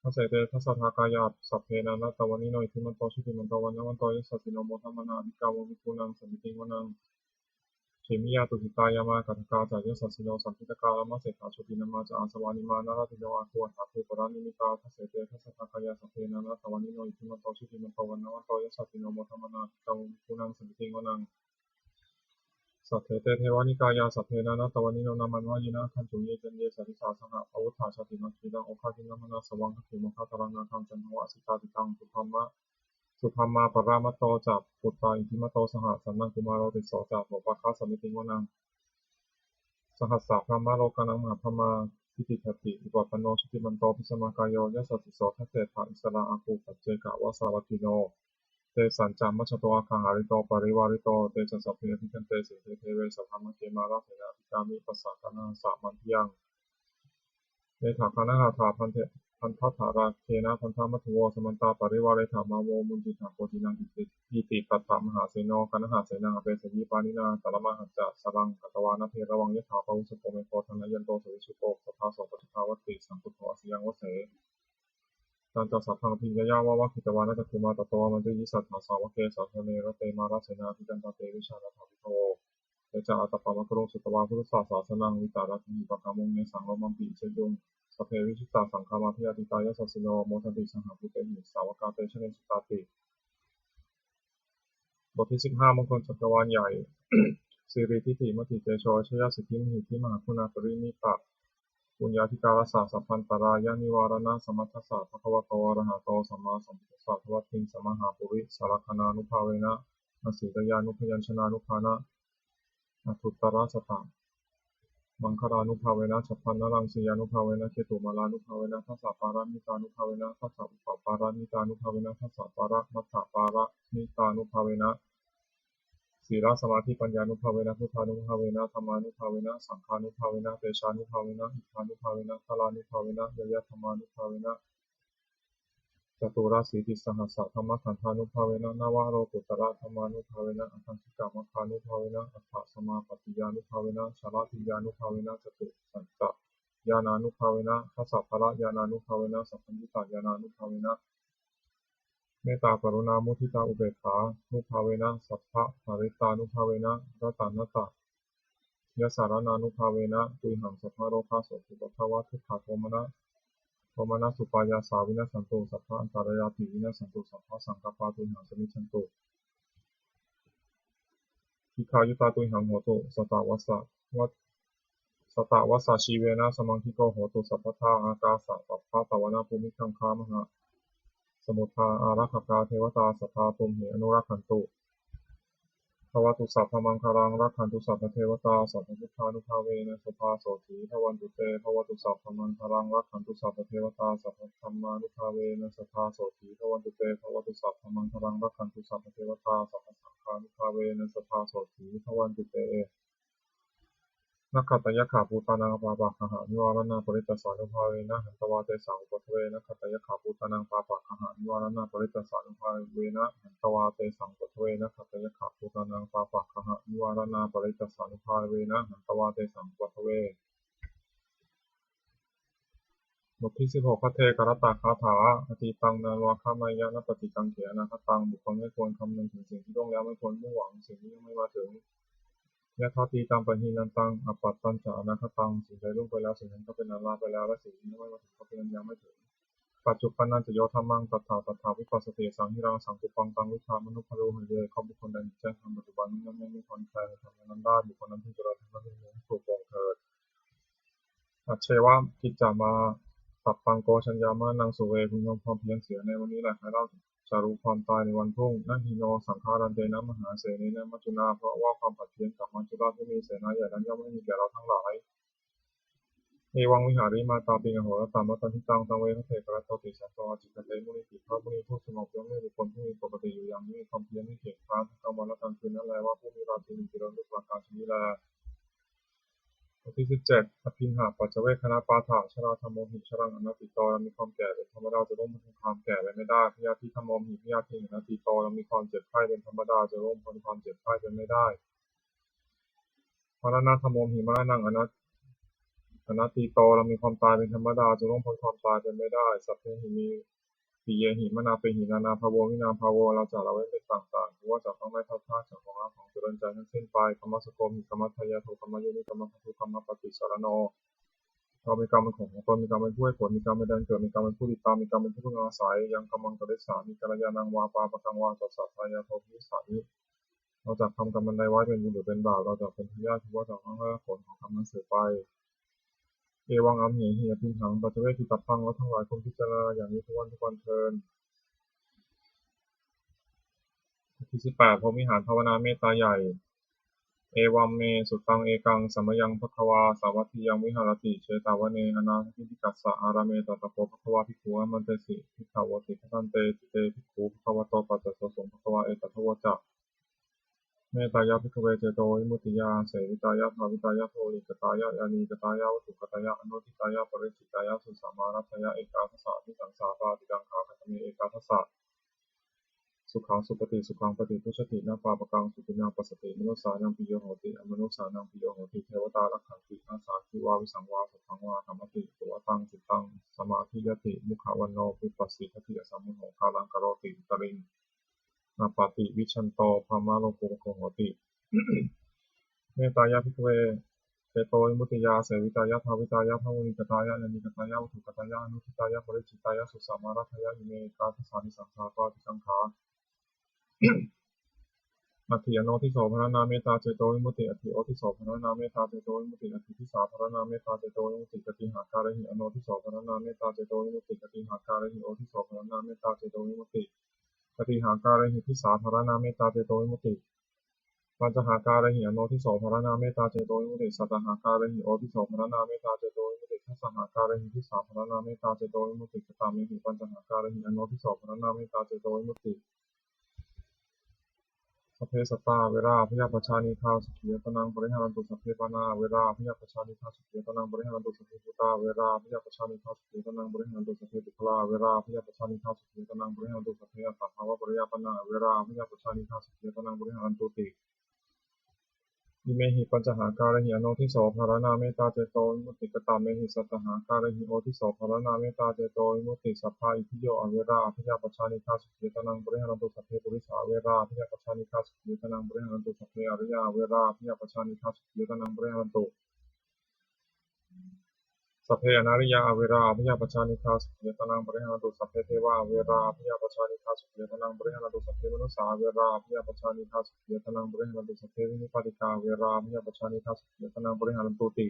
dasete dasadhā kāyā sabbe nānattavaṇṇino, iddhimanto jutimanto vaṇṇavanto yasassino, modamānā abhikkāmuṃ bhikkhūnaṃ samitiṃ vanaṃ. Khemiyā tusitā yāmā kaṭṭhakā ca yasassino, sāvittakā lāmaseṭṭhā jotināmā ca āsavā, nimmānaratino āgū athāgū paranimmitā, dasete dasadhā kāyā sabbe nānattavaṇṇino, iddhimanto jutimanto vaṇṇavanto yasassino, modamānā abhikkāmuṃ bhikkhūnaṃ samitiṃ vanaṃ. Saṭṭhete devanikāyā sabbe nānattavaṇṇino, nāmanvayena āgañchuṃ ye caññe sadisā saha, pavutthajātimakkhīlaṃ oghatiṇṇamanāsavaṃ, dakkhemoghataraṃ nāgaṃ candaṃva asitātitaṃ. Subrahmā paramatto ca puttā iddhimato saha, sanaṅkumāro tisso ca sopāga samitiṃ vanaṃ. Sahassabrahmalokānaṃ mahābrahmābhitiṭṭhati, upapanno jutimanto bhismākāyo yasassi so, dasettha issarā āgū paccekavasavattino, tesañca majjhato āgā hārito parivārito, te ca sabbe abhikkante sinde deve sabrahmake, mārasenā abhikkāmi passa kaṇhassa mandiyaṃ. Etha gaṇhatha bandhatha rāgena bandhamatthu vo, samantā parivāretha mā vo muñcittha koci naṃ. Iti tattha mahāseno kaṇhasenaṃ apesayi, pāṇinā talamāhacca saraṃ katvāna bheravaṃ, yathā pāvussako megho thanayanto savijjuko, tadā so paccudāvatti saṅkuddho asayaṃvase. Tañca sabbaṃ abhiññāya vavakkhitvāna cakkhumā, tato āmantayi satthā sāvake sāsane rate, mārasenā abhikkantā te vijānātha bhikkhavo. Te ca ātappamakaruṃ sutvā buddhassa sāsanaṃ, vītarāgehi pakkāmuṃ nesaṃ lomampi iñjayuṃ. Sabbe vijitasaṅgāmā bhayātītā yasassino, modanti saha bhūtehi sāvakā te janesutāti. บทที่สิบห้า มงคลจักรวาลใหญ่ Siridhitimatitejojayasiddhimahiddhimahāguṇāparimita puññādhikārassa sabbantarāyanivāraṇasamatthassa bhagavato arahato sammāsambuddhassa dvattiṃsamahāpurisalakkhaṇānubhāvena asītyānubyañjanānubhāvena aṭṭhuttarasatamaṅgalānubhāvena chabbaṇṇaraṃsiyānubhāvena ketumālānubhāvena dasapāramitānubhāvena dasaupaparamitānubhāvena dasaparamatthapāramitānubhāvena sīlasamādhipaññānubhāvena buddhānubhāvena dhammānubhāvena saṅghānubhāvena tejānubhāvena iddhānubhāvena balānubhāvena ñeyyadhammānubhāvena caturāsītisahassadhammakkhandhānubhāvena navalokuttaradhammānubhāvena aṭṭhaṅgikamaggānubhāvena aṭṭhasamāpattiyānubhāvena chaḷabiyānubhāvena catusaccañāṇānubhāvena dasabalañāṇānubhāvena sabbaññutañāṇānubhāvena mettākaruṇāmuditāupekkhānubhāvena sabbaparittānubhāvena ratanattayasaraṇānubhāvena tuyhaṃ sabbarogasokupaddavadukkhadomana- domanasupāyāsā vinassantu sabbaantarāyāpi vinassantu sabbasaṅkappā tuyhaṃ samijjhantu dīghāyutā tuyhaṃ hotu satavassajīvena samaṅgiko hotu sabbadā ākāsapabbatavanabhūmigaṅgāmahāsamuddā ārakkhakā devatā sadā tumhe anurakkhantu. Bhavatu sabbamaṅgalaṃ rakkhantu sabbadevatā sabbabuddhānubhāvena sadā sotthī bhavantu te. Bhavatu sabbamaṅgalaṃ rakkhantu sabbadevatā sabbadhammānubhāvena sadā sotthī bhavantu te. Bhavatu sabbamaṅgalaṃ rakkhantu sabbadevatā sabbasaṅghānubhāvena sadā sotthī bhavantu te. Nakkhattayakkhabhūtānaṃ pāpaggahanivāraṇā parittassānubhāvena hantvā tesaṃ upaddave. Nakkhattayakkhabhūtānaṃ pāpaggahanivāraṇā parittassānubhāvena hantvā tesaṃ upaddave. Nakkhattayakkhabhūtānaṃ pāpaggahanivāraṇā parittassānubhāvena hantvā tesaṃ upaddave. บทที่สิบหก ภัทเทกรัตตคาถา Atītaṃ nānvāgameyya nappaṭikaṅkhe anāgataṃ. บุคคลไม่ควรคำนึงถึงสิ่งที่ล่วงแล้ว ไม่ควรมุ่งหวังสิ่งที่ยังไม่มาถึง Yadatītaṃ pahīnantaṃ appattañca anāgataṃ. สิ่งใดล่วงไปแล้ว สิ่งนั้นก็เป็นอันละไปแล้ว และสิ่งที่ยังไม่มาถึงก็เป็นอันยังไม่ถึง Paccuppannañca yo dhammaṃ tattha tattha vipassati. Saṃhiraṃ saṅkuppaṃ taṃ viddhā manubrūhaye. ก็บุคคลใดเห็นแจ้งธรรมปัจจุบัน ไม่ย่อมไม่มีความคลายในธรรมนั้นได้ บุคคลนั้นพึงเจริญธรรมนั้นในเวลานั้น ถูกปลงเถิด Ajjevākiccamātappaṃ ko jaññā maraṇaṃ suve. พึงยอมความเพียรเสียในวันนี้แหละ ใครเล่าจะรู้ความตายในวันพรุ่ง Na hi no saṅgarantena mahāsenena maccunā. เพราะว่าความผัดเพี้ยนกับมัจจุราชผู้มีเสนาใหญ่นั้น ย่อมไม่มีแก่เราทั้งหลาย Evaṃvihārimātāpiṃ ahorattamatanditaṃ taṃ ve bhaddekarattoti santo ācikkhate munīti. พระมุนีผู้สงบย่อมเรียกบุคคลผู้มีปกติอยู่อย่างนี้ มีความเพียรไม่เกียจคร้านทั้งกลางวันและกลางคืนนั้นแล ว่าผู้มีราตรีหนึ่งเจริญด้วยประการฉะนี้แล บทที่สิบเจ็ด Abhiñhapaccavekkhaṇapāṭha. Jarādhammomhi jaraṃ anatīto. เรามีความแก่เป็นธรรมดา จะล่วงพ้นความแก่ไปไม่ได้ Byādhidhammomhi byādhiṃ anatīto. เรามีความเจ็บไข้เป็นธรรมดา จะล่วงพ้นความเจ็บไข้ไปไม่ได้ Maraṇadhammomhi maraṇaṃ ana- anatīto. เรามีความตายเป็นธรรมดา จะล่วงพ้นความตายไปไม่ได้ Sabbehi me piyehi manāpehi nānābhāvo vinābhāvo. เราจะละเว้นเป็นต่างๆ คือว่าจะต้องได้พลัดพรากจากของรักของเจริญใจทั้งสิ้นไป Kammassakomhi kammadāyādo kammayoni kammadhattu kammapaṭisaraṇo. เรามีกรรมเป็นของของตน มีกรรมเป็นผู้ให้ผล มีกรรมเป็นแดนเกิด มีกรรมเป็นผู้ติดตาม มีกรรมเป็นที่พึ่งอาศัย Yaṃ kammaṃ karissāmi kalyāṇaṃ vā pāpakaṃ vā tassa dāyādo bhavisāmi. เราจะทำกรรมอันใดไว้ เป็นบุญหรือเป็นบาป เราจะเป็นทายาท คือว่าจะต้องได้รับผลของกรรมนั้นสืบไป Evaṃ amhehi abhiñhapaccavekkhitabbaṃ. เราทั้งหลายควรพิจารณาอย่างนี้ทุกวันทุกวันเทอญ บทที่สิบแปด พรหมวิหารภาวนาเมตตาใหญ่ Evaṃ me sutaṃ. Ekaṃ samayaṃ bhagavā sāvatthiyaṃ viharati jetavane anāthapiṇḍikassa ārāme. Tatra kho bhagavā bhikkhū āmantesi bhikkhavoti. Bhadante te bhikkhū bhagavato paccassosuṃ. Bhagavā etadavoca. Mettāya bhikkhave cetovimuttiyā āsevitāya bhāvitāya bahulīkatāya yānīkatāya vatthukatāya anuṭṭhitāya paricitāya susamāraddhāya ekadasaādhisahassapāṭikaṅkhā. Katame ekadasa? Sukhaṃ supati, sukhaṃ paṭibujjhati, na pāpakaṃ supinaṃ passati, manussānaṃ piyo hoti, amanussānaṃ piyo hoti, devatā rakkhanti, āsā aggi vā visaṃ vā satthaṃ vā kamati, tuvaṭaṃ cittaṃ samādhiyati, mukhavaṇṇo vippasīdati, asammūḷho kālaṃ karoti, uttariṃ appaṭivijjhanto brahmalokūpago hoti. Mettāya bhikkhave cetovimuttiyā āsevitāya bhāvitāya bahulīkatāya aññāṇīkatāya vatthukatāya anuṭṭhitāya paricitāya susamāraddhāya ime ekādasānisaṃsā pāṭikaṅkhā. Atthi anodhiso pharaṇā mettācetovimutti. Atthi odhiso pharaṇā mettācetovimutti. Atthi disā pharaṇā mettācetovimutti. Katīhākārehi anodhiso pharaṇā mettācetovimutti? Katīhākārehi odhiso pharaṇā mettācetovimutti? Katīhākārehi disā pharaṇā mettācetovimutti? Pañcahākārehi anodhiso pharaṇā mettācetovimutti. Sattahākārehi odhiso pharaṇā mettācetovimutti. Dasahākārehi disā pharaṇā mettācetovimutti. Katamehi pañcahākārehi anodhiso pharaṇā mettācetovimutti? Sabbe sattā averā abyāpajjhā anīghā sukhī attānaṃ pariharantu. Sabbe pāṇā averā abyāpajjhā anīghā sukhī attānaṃ pariharantu. Sabbe bhūtā averā abyāpajjhā anīghā sukhī attānaṃ pariharantu. Sabbe puggalā averā abyāpajjhā anīghā sukhī attānaṃ pariharantu. Sabbe attabhāvapariyāpannā averā abyāpajjhā anīghā sukhī attānaṃ pariharantu ti. Imehi pañcahākārehi anodhiso pharaṇā mettācetovimutti. Katamehi sattahākārehi odhiso pharaṇā mettācetovimutti? Sabbā itthiyo averā abyāpajjhā anīghā sukhī attānaṃ pariharantu. Sabbe purisā averā abyāpajjhā anīghā sukhī attānaṃ pariharantu. Sabbe ariyā averā abyāpajjhā anīghā sukhī attānaṃ pariharantu. Sabbe anariyā averā abyāpajjhā anīghā sukhī attānaṃ pariharantu. Sabbe devā averā abyāpajjhā anīghā sukhī attānaṃ pariharantu. Sabbe manussā averā abyāpajjhā anīghā sukhī attānaṃ pariharantu. Sabbe vinipātikā averā abyāpajjhā anīghā sukhī attānaṃ pariharantu ti.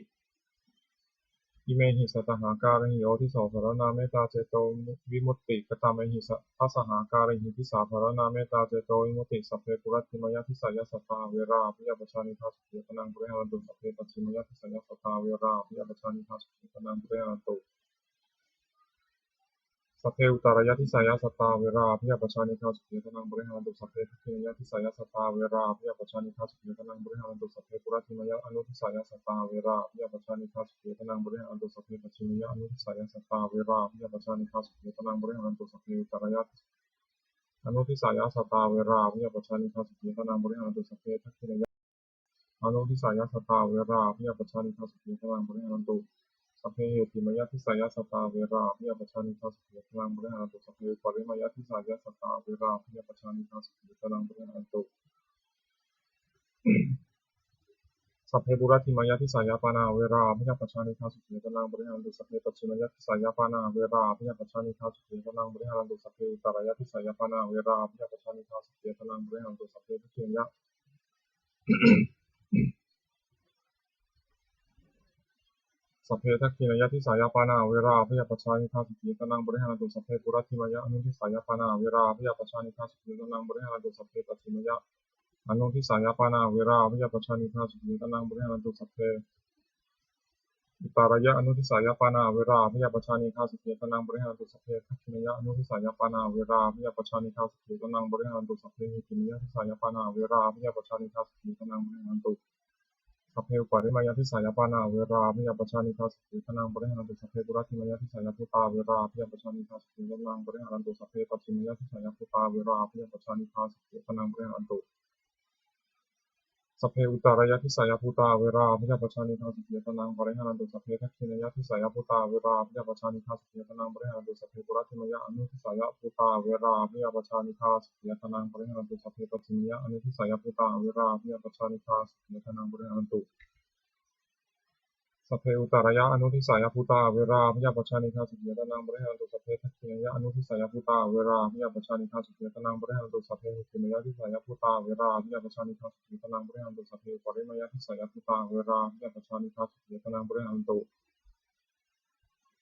Imehi sattahākārehi odhiso pharaṇā mettācetovimutti. Katamehi dasahākārehi disā pharaṇā mettācetovimutti? Sabbe puratthimāya disāya sattā averā abyāpajjhā anīghā sukhī attānaṃ pariharantu. Sabbe pacchimāya disāya sattā averā abyāpajjhā anīghā sukhī attānaṃ pariharantu. Sabbe uttarāya disāya sattā averā abyāpajjhā anīghā sukhī attānaṃ pariharantu. Sabbe dakkhiṇāya disāya sattā averā abyāpajjhā anīghā sukhī attānaṃ pariharantu. Sabbe puratthimāya anudisāya sattā averā abyāpajjhā anīghā sukhī attānaṃ pariharantu. Sabbe pacchimāya anudisāya sattā averā abyāpajjhā anīghā sukhī attānaṃ pariharantu. Sabbe uttarāya anudisāya sattā averā abyāpajjhā anīghā sukhī attānaṃ pariharantu. Sabbe dakkhiṇāya anudisāya sattā averā abyāpajjhā anīghā sukhī attānaṃ pariharantu. Sabbe heṭṭhimāya disāya sattā averā abyāpajjhā anīghā sukhī attānaṃ pariharantu. Sabbe uparimāya disāya sattā averā abyāpajjhā anīghā sukhī attānaṃ pariharantu. Sabbe puratthimāya disāya pāṇā averā abyāpajjhā anīghā sukhī attānaṃ pariharantu. Sabbe pacchimāya disāya pāṇā averā abyāpajjhā anīghā sukhī attānaṃ pariharantu. Sabbe uttarāya disāya pāṇā averā abyāpajjhā anīghā sukhī attānaṃ pariharantu. Sabbe dakkhiṇāya Sabbe dakkhiṇāya disāya pāṇā averā abyāpajjhā anīghā sukhī attānaṃ pariharantu. Sabbe puratthimāya anudisāya pāṇā averā abyāpajjhā anīghā sukhī attānaṃ pariharantu. Sabbe pacchimāya anudisāya pāṇā averā abyāpajjhā anīghā sukhī attānaṃ pariharantu. Sabbe uttarāya anudisāya pāṇā averā abyāpajjhā anīghā sukhī attānaṃ pariharantu. Sabbe dakkhiṇāya anudisāya pāṇā averā abyāpajjhā anīghā sukhī attānaṃ pariharantu. Sabbe heṭṭhimāya disāya pāṇā averā abyāpajjhā anīghā sukhī attānaṃ pariharantu. Sabbe uparimāya disāya pāṇā averā abyāpajjhā anīghā sukhī attānaṃ pariharantu. Sabbe puratthimāya disāya bhūtā averā abyāpajjhā anīghā sukhī attānaṃ pariharantu. Sabbe pacchimāya disāya bhūtā averā abyāpajjhā anīghā sukhī attānaṃ pariharantu. Sabbe uttarāya disāya bhūtā averā abyāpajjhā anīghā sukhī attānaṃ pariharantu. Sabbe dakkhiṇāya disāya bhūtā averā abyāpajjhā anīghā sukhī attānaṃ pariharantu. Sabbe puratthimāya anudisāya bhūtā averā abyāpajjhā anīghā sukhī attānaṃ pariharantu. Sabbe pacchimāya anudisāya bhūtā averā abyāpajjhā anīghā sukhī attānaṃ pariharantu. Sabbe uttarāya anudisāya bhūtā averā abyāpajjhā anīghā sukhī attānaṃ pariharantu. Sabbe dakkhiṇāya anudisāya bhūtā averā abyāpajjhā anīghā sukhī attānaṃ pariharantu. Sabbe heṭṭhimāya disāya bhūtā averā abyāpajjhā anīghā sukhī attānaṃ pariharantu. Sabbe uparimāya disāya bhūtā averā abyāpajjhā anīghā sukhī attānaṃ pariharantu.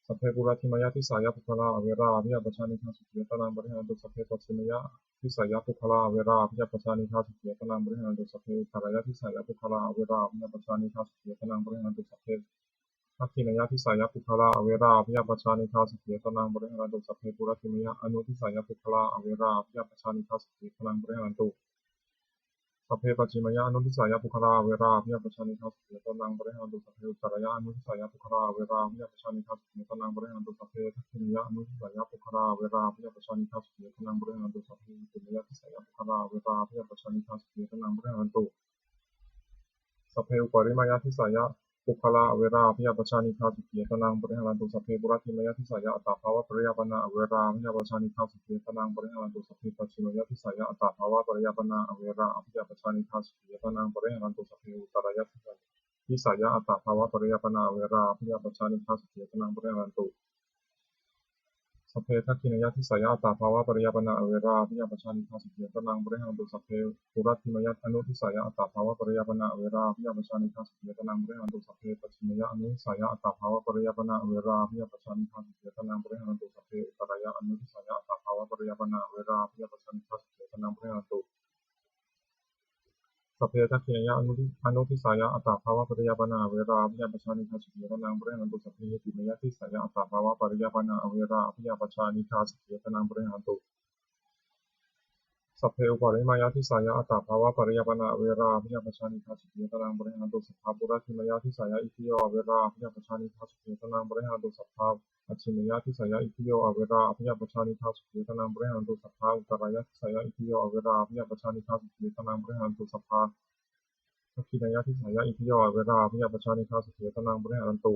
Sabbe puratthimāya disāya puggalā averā abyāpajjhā anīghā sukhī attānaṃ pariharantu. Sabbe pacchimāya disāya puggalā averā abyāpajjhā anīghā sukhī attānaṃ pariharantu. Sabbe uttarāya disāya puggalā averā abyāpajjhā anīghā sukhī attānaṃ pariharantu. Sabbe dakkhiṇāya disāya puggalā averā abyāpajjhā anīghā sukhī attānaṃ pariharantu. Sabbe puratthimāya anudisāya puggalā averā abyāpajjhā anīghā sukhī attānaṃ pariharantu. Sabbe pacchimāya anudisāya puggalā averā abyāpajjhā anīghā sukhī attānaṃ pariharantu. Sabbe uttarāya anudisāya puggalā averā abyāpajjhā anīghā sukhī attānaṃ pariharantu. Sabbe dakkhiṇāya anudisāya puggalā averā abyāpajjhā anīghā sukhī attānaṃ pariharantu. Sabbe heṭṭhimāya disāya puggalā averā abyāpajjhā anīghā sukhī attānaṃ pariharantu. Sabbe uparimāya disāya puggalā averā abyāpajjhā anīghā sukhī attānaṃ pariharantu. Sabbe puratthimāya disāya attabhāvapariyāpannā averā abyāpajjhā anīghā sukhī attānaṃ pariharantu. Sabbe pacchimāya disāya attabhāvapariyāpannā averā abyāpajjhā anīghā sukhī attānaṃ pariharantu. Sabbe uttarāya disāya attabhāvapariyāpannā averā abyāpajjhā anīghā sukhī attānaṃ pariharantu. Sabbe dakkhiṇāya disāya attabhāvapariyāpannā averā abyāpajjhā anīghā sukhī attānaṃ pariharantu. Sabbe puratthimāya anudisāya attabhāvapariyāpannā averā abyāpajjhā anīghā sukhī attānaṃ pariharantu. Sabbe pacchimāya anudisāya attabhāvapariyāpannā averā abyāpajjhā anīghā sukhī attānaṃ pariharantu. Sabbe uttarāya anudisāya attabhāvapariyāpannā averā abyāpajjhā anīghā sukhī attānaṃ pariharantu. Sabbe dakkhiṇāya anudisāya attabhāvapariyāpannā averā abyāpajjhā anīghā sukhī attānaṃ pariharantu. Sabbe heṭṭhimāya disāya attabhāvapariyāpannā averā abyāpajjhā anīghā sukhī attānaṃ pariharantu. Sabbe uparimāya disāya attabhāvapariyāpannā averā abyāpajjhā anīghā sukhī attānaṃ pariharantu. Sabbe puratthimāya disāya itthiyo averā abyāpajjhā anīghā sukhī attānaṃ pariharantu. Sabbe pacchimāya disāya itthiyo averā abyāpajjhā anīghā sukhī attānaṃ pariharantu. Sabbe uttarāya disāya itthiyo averā abyāpajjhā anīghā sukhī attānaṃ pariharantu. Sabbe dakkhiṇāya disāya itthiyo averā abyāpajjhā anīghā sukhī attānaṃ pariharantu.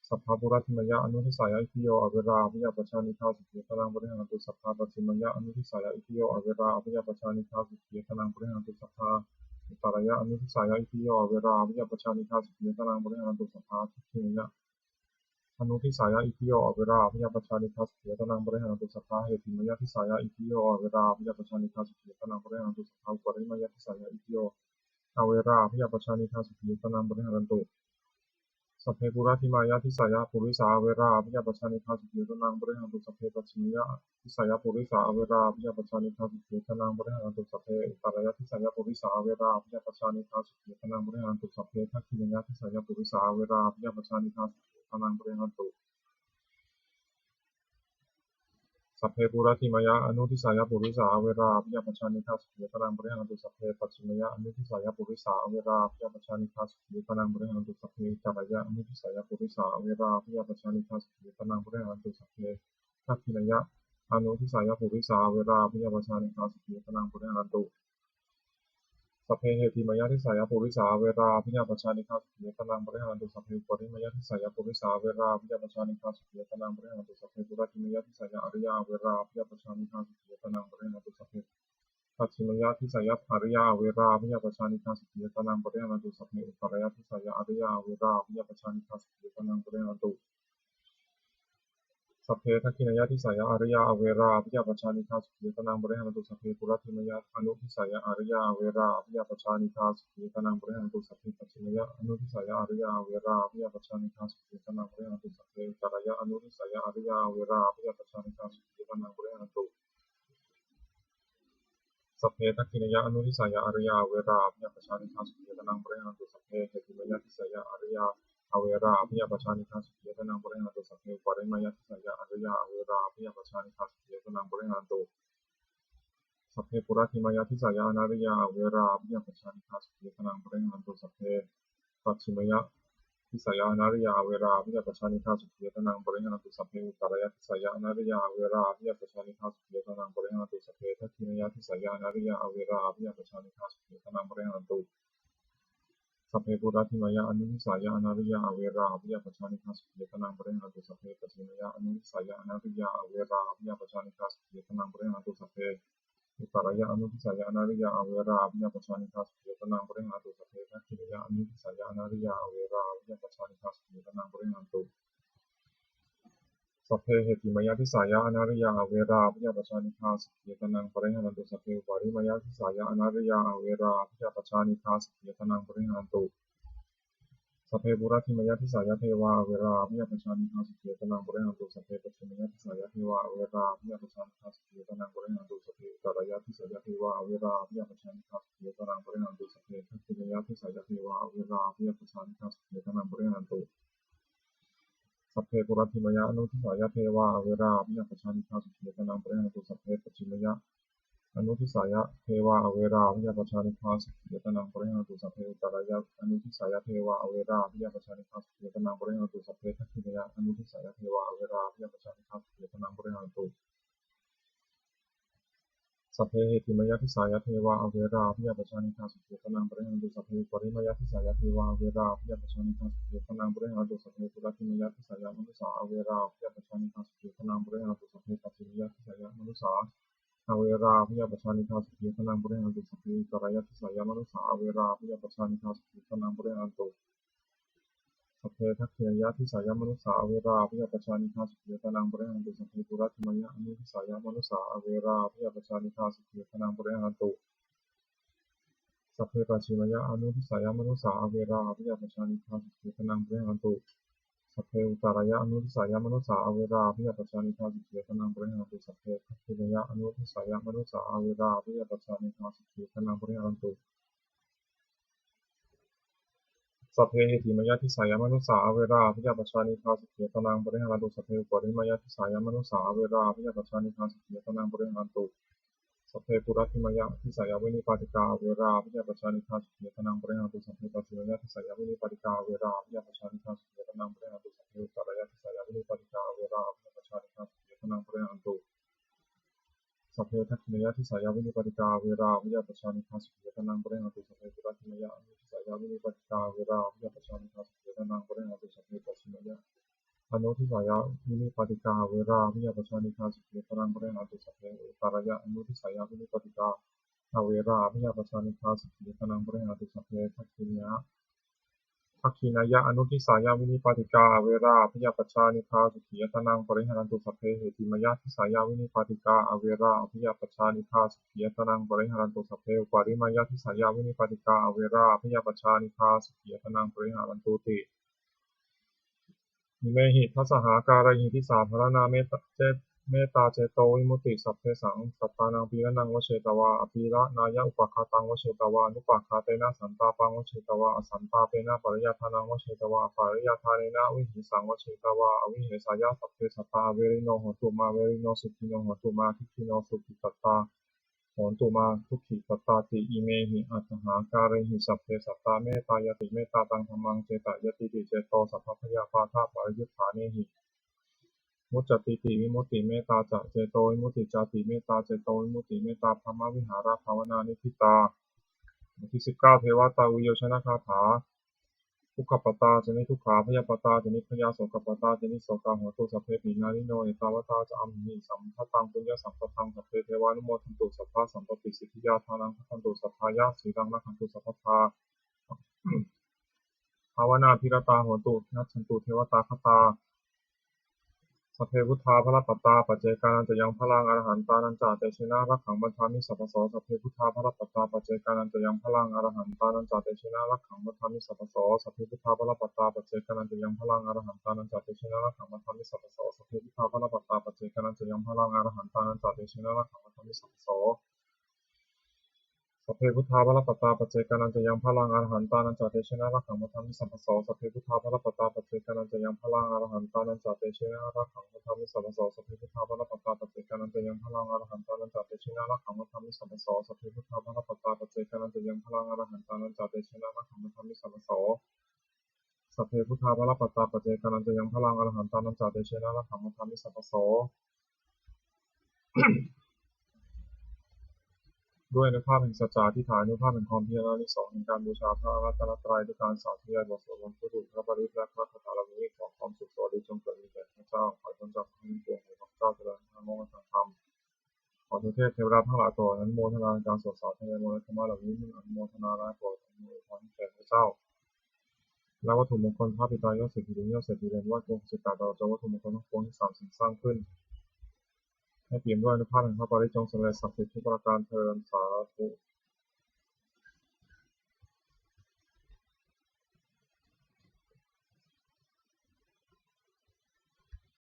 Sabbe puratthimāya anudisāya itthiyo averā abyāpajjhā anīghā sukhī attānaṃ pariharantu. Sabbe pacchimāya anudisāya itthiyo averā abyāpajjhā anīghā sukhī attānaṃ pariharantu. Sabbe uttarāya anudisāya itthiyo averā abyāpajjhā anīghā sukhī attānaṃ pariharantu. Sabbe dakkhiṇāya anudisāya itthiyo averā abyāpajjhā anīghā sukhī attānaṃ pariharantu. Sabbe heṭṭhimāya disāya itthiyo averā abyāpajjhā anīghā sukhī attānaṃ pariharantu. Sabbe uparimāya disāya itthiyo averā abyāpajjhā anīghā sukhī attānaṃ pariharantu. Sabbe puratthimāya disāya purisā averā abyāpajjhā anīghā sukhī attānaṃ pariharantu. Sabbe pacchimāya disāya purisā averā abyāpajjhā anīghā sukhī attānaṃ pariharantu. Sabbe uttarāya disāya purisā averā abyāpajjhā anīghā sukhī attānaṃ pariharantu. Sabbe dakkhiṇāya disāya purisā averā abyāpajjhā anīghā sukhī attānaṃ pariharantu. Sabbe puratthimāya anudisāya purisā averā abyāpajjhā anīghā sukhī attānaṃ pariharantu. Sabbe pacchimāya anudisāya purisā averā abyāpajjhā anīghā sukhī attānaṃ pariharantu. Sabbe uttarāya anudisāya purisā averā abyāpajjhā anīghā sukhī attānaṃ pariharantu. Sabbe dakkhiṇāya anudisāya purisā averā abyāpajjhā anīghā sukhī attānaṃ pariharantu. Sabbe heṭṭhimāya disāya purisā averā abyāpajjhā anīghā sukhī attānaṃ pariharantu. Sabbe uparimāya disāya purisā averā abyāpajjhā anīghā sukhī attānaṃ pariharantu. Sabbe puratthimāya disāya ariyā averā abyāpajjhā anīghā sukhī attānaṃ pariharantu. Sabbe pacchimāya disāya ariyā averā abyāpajjhā anīghā sukhī attānaṃ pariharantu. Sabbe uttarāya disāya ariyā averā abyāpajjhā anīghā sukhī attānaṃ pariharantu. Sabbe dakkhiṇāya disāya ariyā averā abyāpajjhā anīghā sukhī attānaṃ pariharantu. Sabbe puratthimāya anudisāya ariyā averā abyāpajjhā anīghā sukhī attānaṃ pariharantu. Sabbe pacchimāya anudisāya ariyā averā abyāpajjhā anīghā sukhī attānaṃ pariharantu. Sabbe uttarāya anudisāya ariyā averā abyāpajjhā anīghā sukhī attānaṃ pariharantu. Sabbe dakkhiṇāya anudisāya ariyā averā abyāpajjhā anīghā sukhī attānaṃ pariharantu. Sabbe heṭṭhimāya disāya ariyā averā abyāpajjhā anīghā sukhī attānaṃ pariharantu. Sabbe uparimāya disāya ariyā averā abyāpajjhā anīghā sukhī attānaṃ pariharantu. Sabbe puratthimāya disāya anariyā averā abyāpajjhā anīghā sukhī attānaṃ pariharantu. Sabbe pacchimāya disāya anariyā averā abyāpajjhā anīghā sukhī attānaṃ pariharantu. Sabbe uttarāya disāya anariyā averā abyāpajjhā anīghā sukhī attānaṃ pariharantu. Sabbe dakkhiṇāya disāya anariyā averā abyāpajjhā anīghā sukhī attānaṃ pariharantu. Sabbe puratthimāya anudisāya anariyā averā abyāpajjhā anīghā sukhī attānaṃ pariharantu. Sabbe pacchimāya anudisāya anariyā averā abyāpajjhā anīghā sukhī attānaṃ pariharantu. Sabbe uttarāya anudisāya anariyā averā abyāpajjhā anīghā sukhī attānaṃ pariharantu. Sabbe dakkhiṇāya anudisāya anariyā averā abyāpajjhā anīghā sukhī attānaṃ pariharantu. Sabbe heṭṭhimāya disāya anariyā averā abyāpajjhā anīghā sukhī attānaṃ pariharantu. Sabbe uparimāya disāya anariyā averā abyāpajjhā anīghā sukhī attānaṃ pariharantu. Sabbe puratthimāya disāya devā averā abyāpajjhā anīghā sukhī attānaṃ pariharantu. Sabbe pacchimāya disāya devā averā abyāpajjhā anīghā sukhī attānaṃ pariharantu. Sabbe uttarāya disāya devā averā abyāpajjhā anīghā sukhī attānaṃ pariharantu. Sabbe dakkhiṇāya disāya devā averā abyāpajjhā anīghā sukhī attānaṃ pariharantu. Sabbe puratthimāya anudisāya devā averā abyāpajjhā anīghā sukhī attānaṃ pariharantu. Sabbe pacchimāya anudisāya devā averā abyāpajjhā anīghā sukhī attānaṃ pariharantu. Sabbe uttarāya anudisāya devā averā abyāpajjhā anīghā sukhī attānaṃ pariharantu. Sabbe dakkhiṇāya anudisāya devā averā abyāpajjhā anīghā sukhī attānaṃ pariharantu. Sabbe heṭṭhimāyā disāyā devā averā abyāpajjhā anīghā sukhī attānaṃ pariharantu. Sabbe uparimāyā disāyā devā averā abyāpajjhā anīghā sukhī attānaṃ pariharantu. Sabbe puratthimāyā disāyā manussā averā abyāpajjhā anīghā sukhī attānaṃ pariharantu. Sabbe pacchimāyā disāyā manussā averā abyāpajjhā anīghā sukhī attānaṃ pariharantu. Sabbe uttarāyā disāyā manussā averā abyāpajjhā anīghā sukhī attānaṃ pariharantu. Sabbe dakkhiṇāyā disāyā manussā averā abyāpajjhā anīghā sukhī attānaṃ pariharantu. Sabbe puratthimāyā anudisāyā manussā averā abyāpajjhā anīghā sukhī attānaṃ pariharantu. Sabbe pacchimāyā anudisāyā manussā averā abyāpajjhā anīghā sukhī attānaṃ pariharantu. Sabbe uttarāyā anudisāyā manussā averā abyāpajjhā anīghā sukhī attānaṃ pariharantu. Sabbe dakkhiṇāyā anudisāyā manussā averā abyāpajjhā anīghā sukhī attānaṃ pariharantu. Sabbe heṭṭhimāyā disāyā manussā averā abyāpajjhā anīghā sukhī attānaṃ pariharantu. Sabbe uparimāyā disāyā manussā averā abyāpajjhā anīghā sukhī attānaṃ pariharantu. Sabbe puratthimāyā disāyā vinipātikā averā abyāpajjhā anīghā sukhī attānaṃ pariharantu. Sabbe pacchimāyā disāyā vinipātikā averā abyāpajjhā anīghā sukhī attānaṃ pariharantu. Sabbe uttarāyā disāyā vinipātikā averā abyāpajjhā anīghā sukhī attānaṃ pariharantu. Sabbe dakkhiṇāyā disāyā vinipātikā averā abyāpajjhā anīghā sukhī attānaṃ pariharantu. Sabbe puratthimāyā anudisāyā vinipātikā averā abyāpajjhā anīghā sukhī attānaṃ pariharantu. Sabbe pacchimāyā anudisāyā vinipātikā averā abyāpajjhā anīghā sukhī attānaṃ pariharantu. Sabbe uttarāyā anudisāyā vinipātikā averā abyāpajjhā anīghā sukhī attānaṃ pariharantu. Sabbe dakkhiṇāyā dakkhiṇāyā anudisāyā vinipātikā averā abyāpajjhā anīghā sukhī attānaṃ pariharantu. Sabbe heṭṭhimāyā disāyā vinipātikā averā abyāpajjhā anīghā sukhī attānaṃ pariharantu. Sabbe uparimāyā disāyā vinipātikā averā abyāpajjhā anīghā sukhī attānaṃ pariharantu ti. Imehi dasahākārehi disāpharaṇā mettā ce- mettācetovimutti. Sabbesaṃ sattānaṃ pīḷanaṃ vajjetvā, apīḷanāya upāghātaṃ vajjetvā, anupāghātena santāpaṃ vajjetvā, asantāpena pariyādānaṃ vajjetvā, apariyādānena aviheyyaṃ vajjetvā, aviheyya. Sabbe sattā averino hontu mā, verino sukhino hontu mā, dukkhino sukhitattā hontu mā, dukkhitattā ti. Imehi aṭṭhahākārehi sabbe sattā mettāyāti, mettā taṃ dhammaṃ cetayatīti, ceto sabbabhayapādapariyuṭṭhānehi muccatīti vimutti. Mettā ca cetovimutti cāti, mettācetovimutti mettābrahmavihārabhāvanā niṭṭhitā. บทที่สิบเก้า เทวตาอุยโยชนคาถา Dukkhappattā ca niddukkhā, bhayappattā ca nibbhayā, sokappattā ca nissokā hontu sabbepi pāṇino. Ettāvatā ca amhehi sambhataṃ puññasampadaṃ sabbe devānumodantu sabbasampattisiddhiyā. Dānaṃ dadantu saddhāya, sīlaṃ rakkhantu sabbadā, bhāvanābhiratā hontu, gacchantu devatāgatā. Sabbe buddhā balappattā, paccekānañca yaṃ balaṃ, arahantānañca tejena rakkhaṃ bandhāmi sabbaso. Sabbe buddhā balappattā, paccekānañca yaṃ balaṃ, arahantānañca tejena rakkhaṃ bandhāmi sabbaso. Sabbe buddhā balappattā, paccekānañca yaṃ balaṃ, arahantānañca tejena rakkhaṃ bandhāmi sabbaso. Sabbe buddhā balappattā, paccekānañca yaṃ balaṃ, arahantānañca tejena rakkhaṃ bandhāmi sabbaso. Sabbe buddhā balappattā, paccekānañca yaṃ balaṃ, arahantānañca tejena rakkhaṃ bandhāmi sabbaso. Sabbe buddhā balappattā, paccekānañca yaṃ balaṃ, arahantānañca tejena rakkhaṃ bandhāmi sabbaso. Sabbe buddhā balappattā, paccekānañca yaṃ balaṃ, arahantānañca tejena rakkhaṃ bandhāmi sabbaso. Sabbe buddhā balappattā, paccekānañca yaṃ balaṃ, arahantānañca tejena rakkhaṃ bandhāmi sabbaso. Sabbe buddhā balappattā, paccekānañca yaṃ balaṃ, arahantānañca tejena rakkhaṃ bandhāmi sabbaso. ด้วยอานุภาพแห่งสัจจะอธิษฐาน อานุภาพแห่งความเพียร อานิสงส์แห่งการบูชาพระรัตนตรัย ด้วยการสาธยายบทสวดมนต์พุทธพระปริตรและพระคาถาเหล่านี้ ขอความสุขสวัสดีจงเกิดมีแก่ข้าพเจ้า ขอให้พ้นจากภัยทั้งปวง ขอให้ข้าพเจ้าเจริญธรรม มองกันทางธรรม ขอเทพเทวดาทั้งหลายโปรดอนุโมทนาการสวดสาธยายมนต์และธรรมะเหล่านี้ เมื่ออนุโมทนาแล้วโปรดอำนวยพรให้แก่ข้าพเจ้า และวัตถุมงคลพระปิดตายอดเศรษฐี ถึงยอดเศรษฐีเหรียญ ไหว้ครูอุปัชฌาย์ ตลอดจนวัตถุมงคลทั้งปวงที่สามสิ่งสร้างขึ้น ให้เปี่ยมด้วยอานุภาพแห่งพระปริตร จงสำเร็จศักดิ์สิทธิ์ทุกประการเทอญ สาธุ